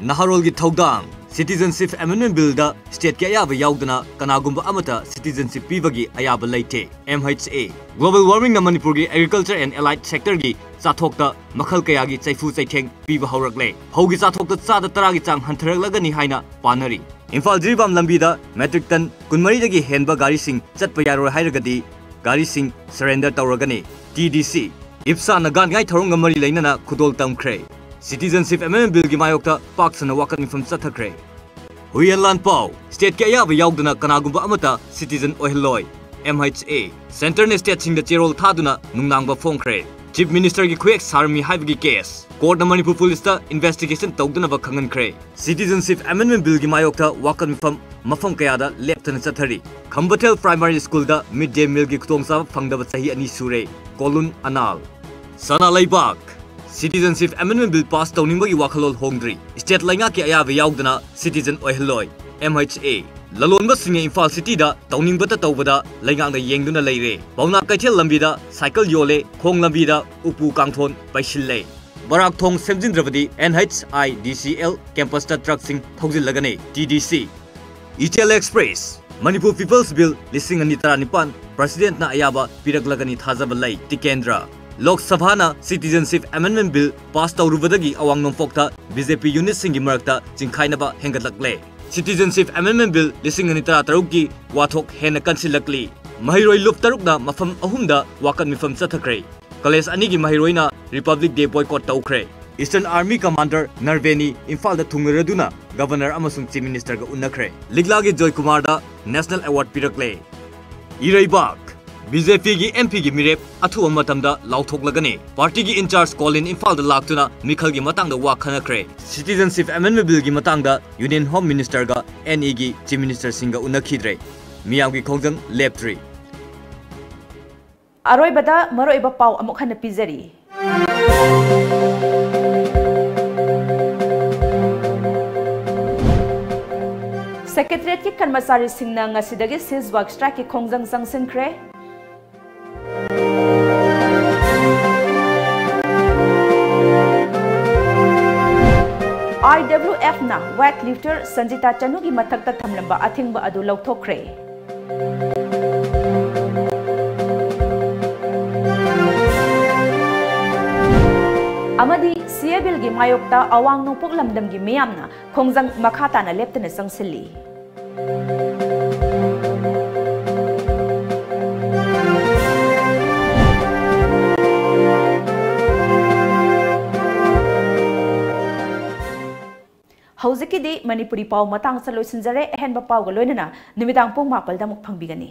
ꯅꯍꯥꯔꯣꯜꯒꯤ ꯊꯧꯗꯥꯡ, Citizenship Amendment Bill ꯗ state ꯀꯤ ꯑꯌꯥꯕ ꯌꯥꯎꯗꯅ ꯀꯅꯥꯒꯨꯝꯕ ꯑꯃꯠꯇ citizenship ꯄꯤꯕꯒꯤ ꯑꯌꯥꯕ ꯂꯩꯇꯦ꯫ M H A, Global warming ꯅ ꯃꯅꯤꯄꯨꯔꯒꯤ agriculture and allied sector ꯒꯤ ꯆꯥꯊꯣꯛꯇ ꯃꯈꯜ ꯀꯌꯥꯒꯤ ꯆꯩꯐꯨ ꯆꯩꯊꯦꯡ ꯄꯤꯕ ꯍꯧꯔꯛꯂꯦ꯫ ꯐꯧꯒꯤ ꯆꯥꯊꯣꯛꯇ ꯆꯥꯗ ꯇꯔꯥꯒꯤ ꯆꯥꯡ ꯍꯟꯊꯔꯛꯂꯒꯅꯤ ꯍꯥꯏꯅ ꯄꯥꯅꯔꯤ꯫ ꯏꯝꯐꯥꯜ ꯖꯤꯔꯤꯕꯥꯝ ꯂꯝꯕꯤꯗ metric ton ꯀꯨꯟꯃꯔꯤꯗꯒꯤ ꯍꯦꯟꯕ ꯒꯥꯔꯤꯁꯤꯡ ꯆꯠꯄ ꯌꯥꯔꯣꯏ ꯍꯥꯏꯔꯒꯗꯤ ꯒꯥꯔꯤꯁꯤꯡ surrender ꯇꯧꯔꯒꯅꯤ꯫ T D C, IPSA ꯅ ꯒꯥꯟ ꯉꯥꯏ ꯊꯧꯔꯝꯒ ꯃꯔꯤ ꯂꯩꯅꯅ ꯈꯨꯗꯣꯜ ꯇꯝꯈ꯭ꯔꯦ꯫ Citizenship Amendment Bill ꯒꯤ ꯃꯥꯌꯣꯛꯇ ꯄꯥꯛ ꯁꯟꯅ ꯋꯥꯀꯠ ꯃꯤꯐꯝ ꯆꯠꯊꯈ꯭ꯔꯦ꯫ ꯍꯨꯏꯌꯦꯟ ꯂꯥꯟꯄꯥꯎ, state ꯀꯤ ꯑꯌꯥꯕ ꯌꯥꯎꯗꯅ ꯀꯅꯥꯒꯨꯝꯕ ꯑꯃꯠꯇ citizen ꯑꯣꯏꯍꯜꯂꯣꯏ꯫ M H A, Centre ꯅ state ꯁꯤꯡꯗ ꯆꯦꯔꯣꯜ ꯊꯥꯗꯨꯅ ꯅꯨꯡꯅꯥꯡꯕ ꯐꯣꯡꯈ꯭ꯔꯦ꯫ Chief Minister ꯒꯤ ꯈꯨꯌꯦꯛ ꯁꯥꯔꯝꯃꯤ ꯍꯥꯏꯕꯒꯤ case, court ꯅ ꯃꯅꯤꯄꯨꯔ police ꯇ investigation ꯇꯧꯗꯅꯕ ꯈꯪꯍꯟꯈ꯭ꯔꯦ꯫ Citizenship Amendment Bill ꯒꯤ ꯃꯥꯌꯣꯛꯇ ꯋꯥꯀꯠ ꯃꯤꯐꯝ ꯃꯐꯝ ꯀꯌꯥꯗ ꯂꯦꯞꯇꯅ ꯆꯠꯊꯔꯤ꯫ ꯈꯝꯕꯊꯦꯜ Primary School ꯗ mid day meal ꯒꯤ ꯈꯨꯗꯣꯡꯆꯥꯕ ꯐꯪꯗꯕ ꯆꯍꯤ ꯑꯅꯤ ꯁꯨꯔꯦ꯫ ꯀꯣꯂꯨꯟ ꯑꯅꯥꯜ꯫ ꯁꯅꯥ ꯂꯩꯕꯥꯛ, Citizenship Amendment Bill pass ꯇꯧꯅꯤꯡꯕꯒꯤ ꯋꯥꯈꯜꯂꯣꯟ ꯍꯣꯡꯗ꯭ꯔꯤ꯫ State ꯂꯩꯉꯥꯛꯀꯤ ꯑꯌꯥꯕ ꯌꯥꯎꯗꯅ citizen ꯑꯣꯏꯍꯜꯂꯣꯏ꯫ M H A꯫ ꯂꯂꯣꯟꯕꯁꯤꯡꯅ Imphal Cityꯗ ꯇꯧꯅꯤꯡꯕꯇ ꯇꯧꯕꯗ ꯂꯩꯉꯥꯛꯅ ꯌꯦꯡꯗꯨꯅ ꯂꯩꯔꯦ꯫ ꯄꯥꯎꯅꯥ ꯀꯩꯊꯦꯜ ꯂꯝꯕꯤꯗ ꯁꯥꯏꯀꯜ ꯌꯣꯜꯂꯦ, ꯈꯣꯡ ꯂꯝꯕꯤꯗ ꯎꯄꯨ ꯀꯥꯡꯊꯣꯟ ꯄꯩꯁꯤꯜꯂꯦ꯫ ꯕꯔꯥꯛ ꯊꯣꯡ ꯁꯦꯝꯖꯤꯟꯗ꯭ꯔꯕꯗꯤ N H I D C L campusꯇ truckꯁꯤꯡ ꯊꯧꯖꯤꯜꯂꯒꯅꯤ꯫ T D C꯫ ꯏꯆꯦꯜ Express꯫ ꯃꯅꯤꯄꯨꯔ People's Bill ꯂꯤꯁꯤꯡ ꯑꯅꯤ ꯇꯔꯥꯅꯤꯄꯥꯟ Presidentꯅ ꯑꯌꯥꯕ ꯄꯤꯔꯛꯂꯒꯅꯤ ꯊꯥꯖꯕ ꯂꯩ꯫ ꯇꯤꯀꯦꯟꯗ꯭ꯔ꯫ ꯂꯣꯛ ꯁꯚꯥꯅ Citizenship Amendment Bill pass ꯇꯧꯔꯨꯕꯗꯒꯤ ꯑꯋꯥꯡ ꯅꯣꯡꯄꯣꯛꯇ B J P unitꯁꯤꯡꯒꯤ ꯃꯔꯛꯇ ꯆꯤꯡꯈꯥꯏꯅꯕ ꯍꯦꯟꯒꯠꯂꯛꯂꯦ꯫ Citizenship Amendment Bill ꯂꯤꯁꯤꯡ ꯑꯅꯤ ꯇꯔꯥꯇꯔꯨꯛꯀꯤ ꯋꯥꯊꯣꯛ ꯍꯦꯟꯅ ꯀꯟꯁꯤꯜꯂꯛꯂꯤ꯫ ꯃꯍꯩꯔꯣꯏ ꯂꯨꯞ ꯇꯔꯨꯛꯅ ꯃꯐꯝ ꯑꯍꯨꯝꯗ ꯋꯥꯀꯠ ꯃꯤꯐꯝ ꯆꯠꯊꯈ꯭ꯔꯦ꯫ College ꯑꯅꯤꯒꯤ ꯃꯍꯩꯔꯣꯏꯅ Republic Day boycott ꯇꯧꯈ꯭ꯔꯦ꯫ Eastern Army Commander ꯅꯔꯚꯦꯅꯤ ꯏꯝꯐꯥꯜꯗ ꯊꯨꯡꯂꯔꯗꯨꯅ Governor ꯑꯃꯁꯨꯡ Chief Ministerꯒ ꯎꯟꯅꯈ꯭ꯔꯦ꯫ ꯂꯤꯛꯂꯥꯒꯤ ꯖꯣꯏꯀꯨꯃꯥꯔꯗ National Award ꯄꯤꯔꯛꯂꯦ꯫ ꯏꯔꯩꯕꯥꯛ꯫ B J Pꯒꯤ M Pꯒꯤ ꯃꯤꯔꯦꯞ ꯑꯊꯨꯕ ꯃꯇꯝꯗ ꯂꯥꯎꯊꯣꯛꯂꯒꯅꯤ꯫ Partyꯒꯤ in-charge ꯀꯣꯂꯤꯟ ꯏꯝꯐꯥꯜꯗ ꯂꯥꯛꯇꯨꯅ ꯃꯤꯈꯜꯒꯤ ꯃꯇꯥꯡꯗ ꯋꯥ ꯈꯟꯅꯈ꯭ꯔꯦ꯫ Citizenship Amendment Billꯒꯤ ꯃꯇꯥꯡꯗ Union Home Ministerꯒ N Eꯒꯤ Chief Ministerꯁꯤꯡꯒ ꯎꯟꯅꯈꯤꯗ꯭ꯔꯦ꯫ ꯃꯤꯌꯥꯝꯒꯤ ꯈꯣꯡꯖꯪ ꯂꯦꯞꯇ꯭ꯔꯤ꯫ ꯑꯔꯣꯏꯕꯗ ꯃꯔꯨꯑꯣꯏꯕ ꯄꯥꯎ ꯑꯃꯨꯛ ꯍꯟꯅ ꯄꯤꯖꯔꯤ꯫ Secretariatꯀꯤ ꯀꯔꯃꯆꯥꯔꯤꯁꯤꯡꯅ ꯉꯁꯤꯗꯒꯤ cease work strikeꯀꯤ ꯈꯣꯡꯖꯪ ꯆꯪꯁꯤꯟꯈ꯭ꯔꯦ꯫ I W Fꯅ weightlifter ꯁꯟꯖꯤꯇꯥ ꯆꯅꯨꯒꯤ ꯃꯊꯛꯇ ꯊꯝꯂꯝꯕ ꯑꯊꯤꯡꯕ ꯑꯗꯨ ꯂꯧꯊꯣꯛꯈ꯭ꯔꯦ꯫ ꯑꯃꯗꯤ C A Billꯒꯤ ꯃꯥꯌꯣꯛꯇ ꯑꯋꯥꯡ ꯅꯣꯡꯄꯣꯛ ꯂꯝꯗꯝꯒꯤ ꯃꯤꯌꯥꯝꯅ ꯈꯣꯡꯖꯪ ꯃꯈꯥ ꯇꯥꯅ ꯂꯦꯞꯇꯅ ꯆꯪꯁꯤꯜꯂꯤ꯫ ꯍꯧꯖꯤꯛꯀꯤꯗꯤ ꯃꯅꯤꯄꯨꯔꯤ ꯄꯥꯎ ꯃꯇꯥꯡ ꯑꯁꯤꯗ ꯂꯣꯏꯁꯤꯟꯖꯔꯦ꯫ ꯑꯍꯦꯟꯕ ꯄꯥꯎꯒ ꯂꯣꯏꯅꯅ ꯅꯨꯃꯤꯗꯥꯡ ꯄꯨꯡ ꯃꯥꯄꯜꯗ ꯑꯃꯨꯛ ꯐꯪꯕꯤꯒꯅꯤ꯫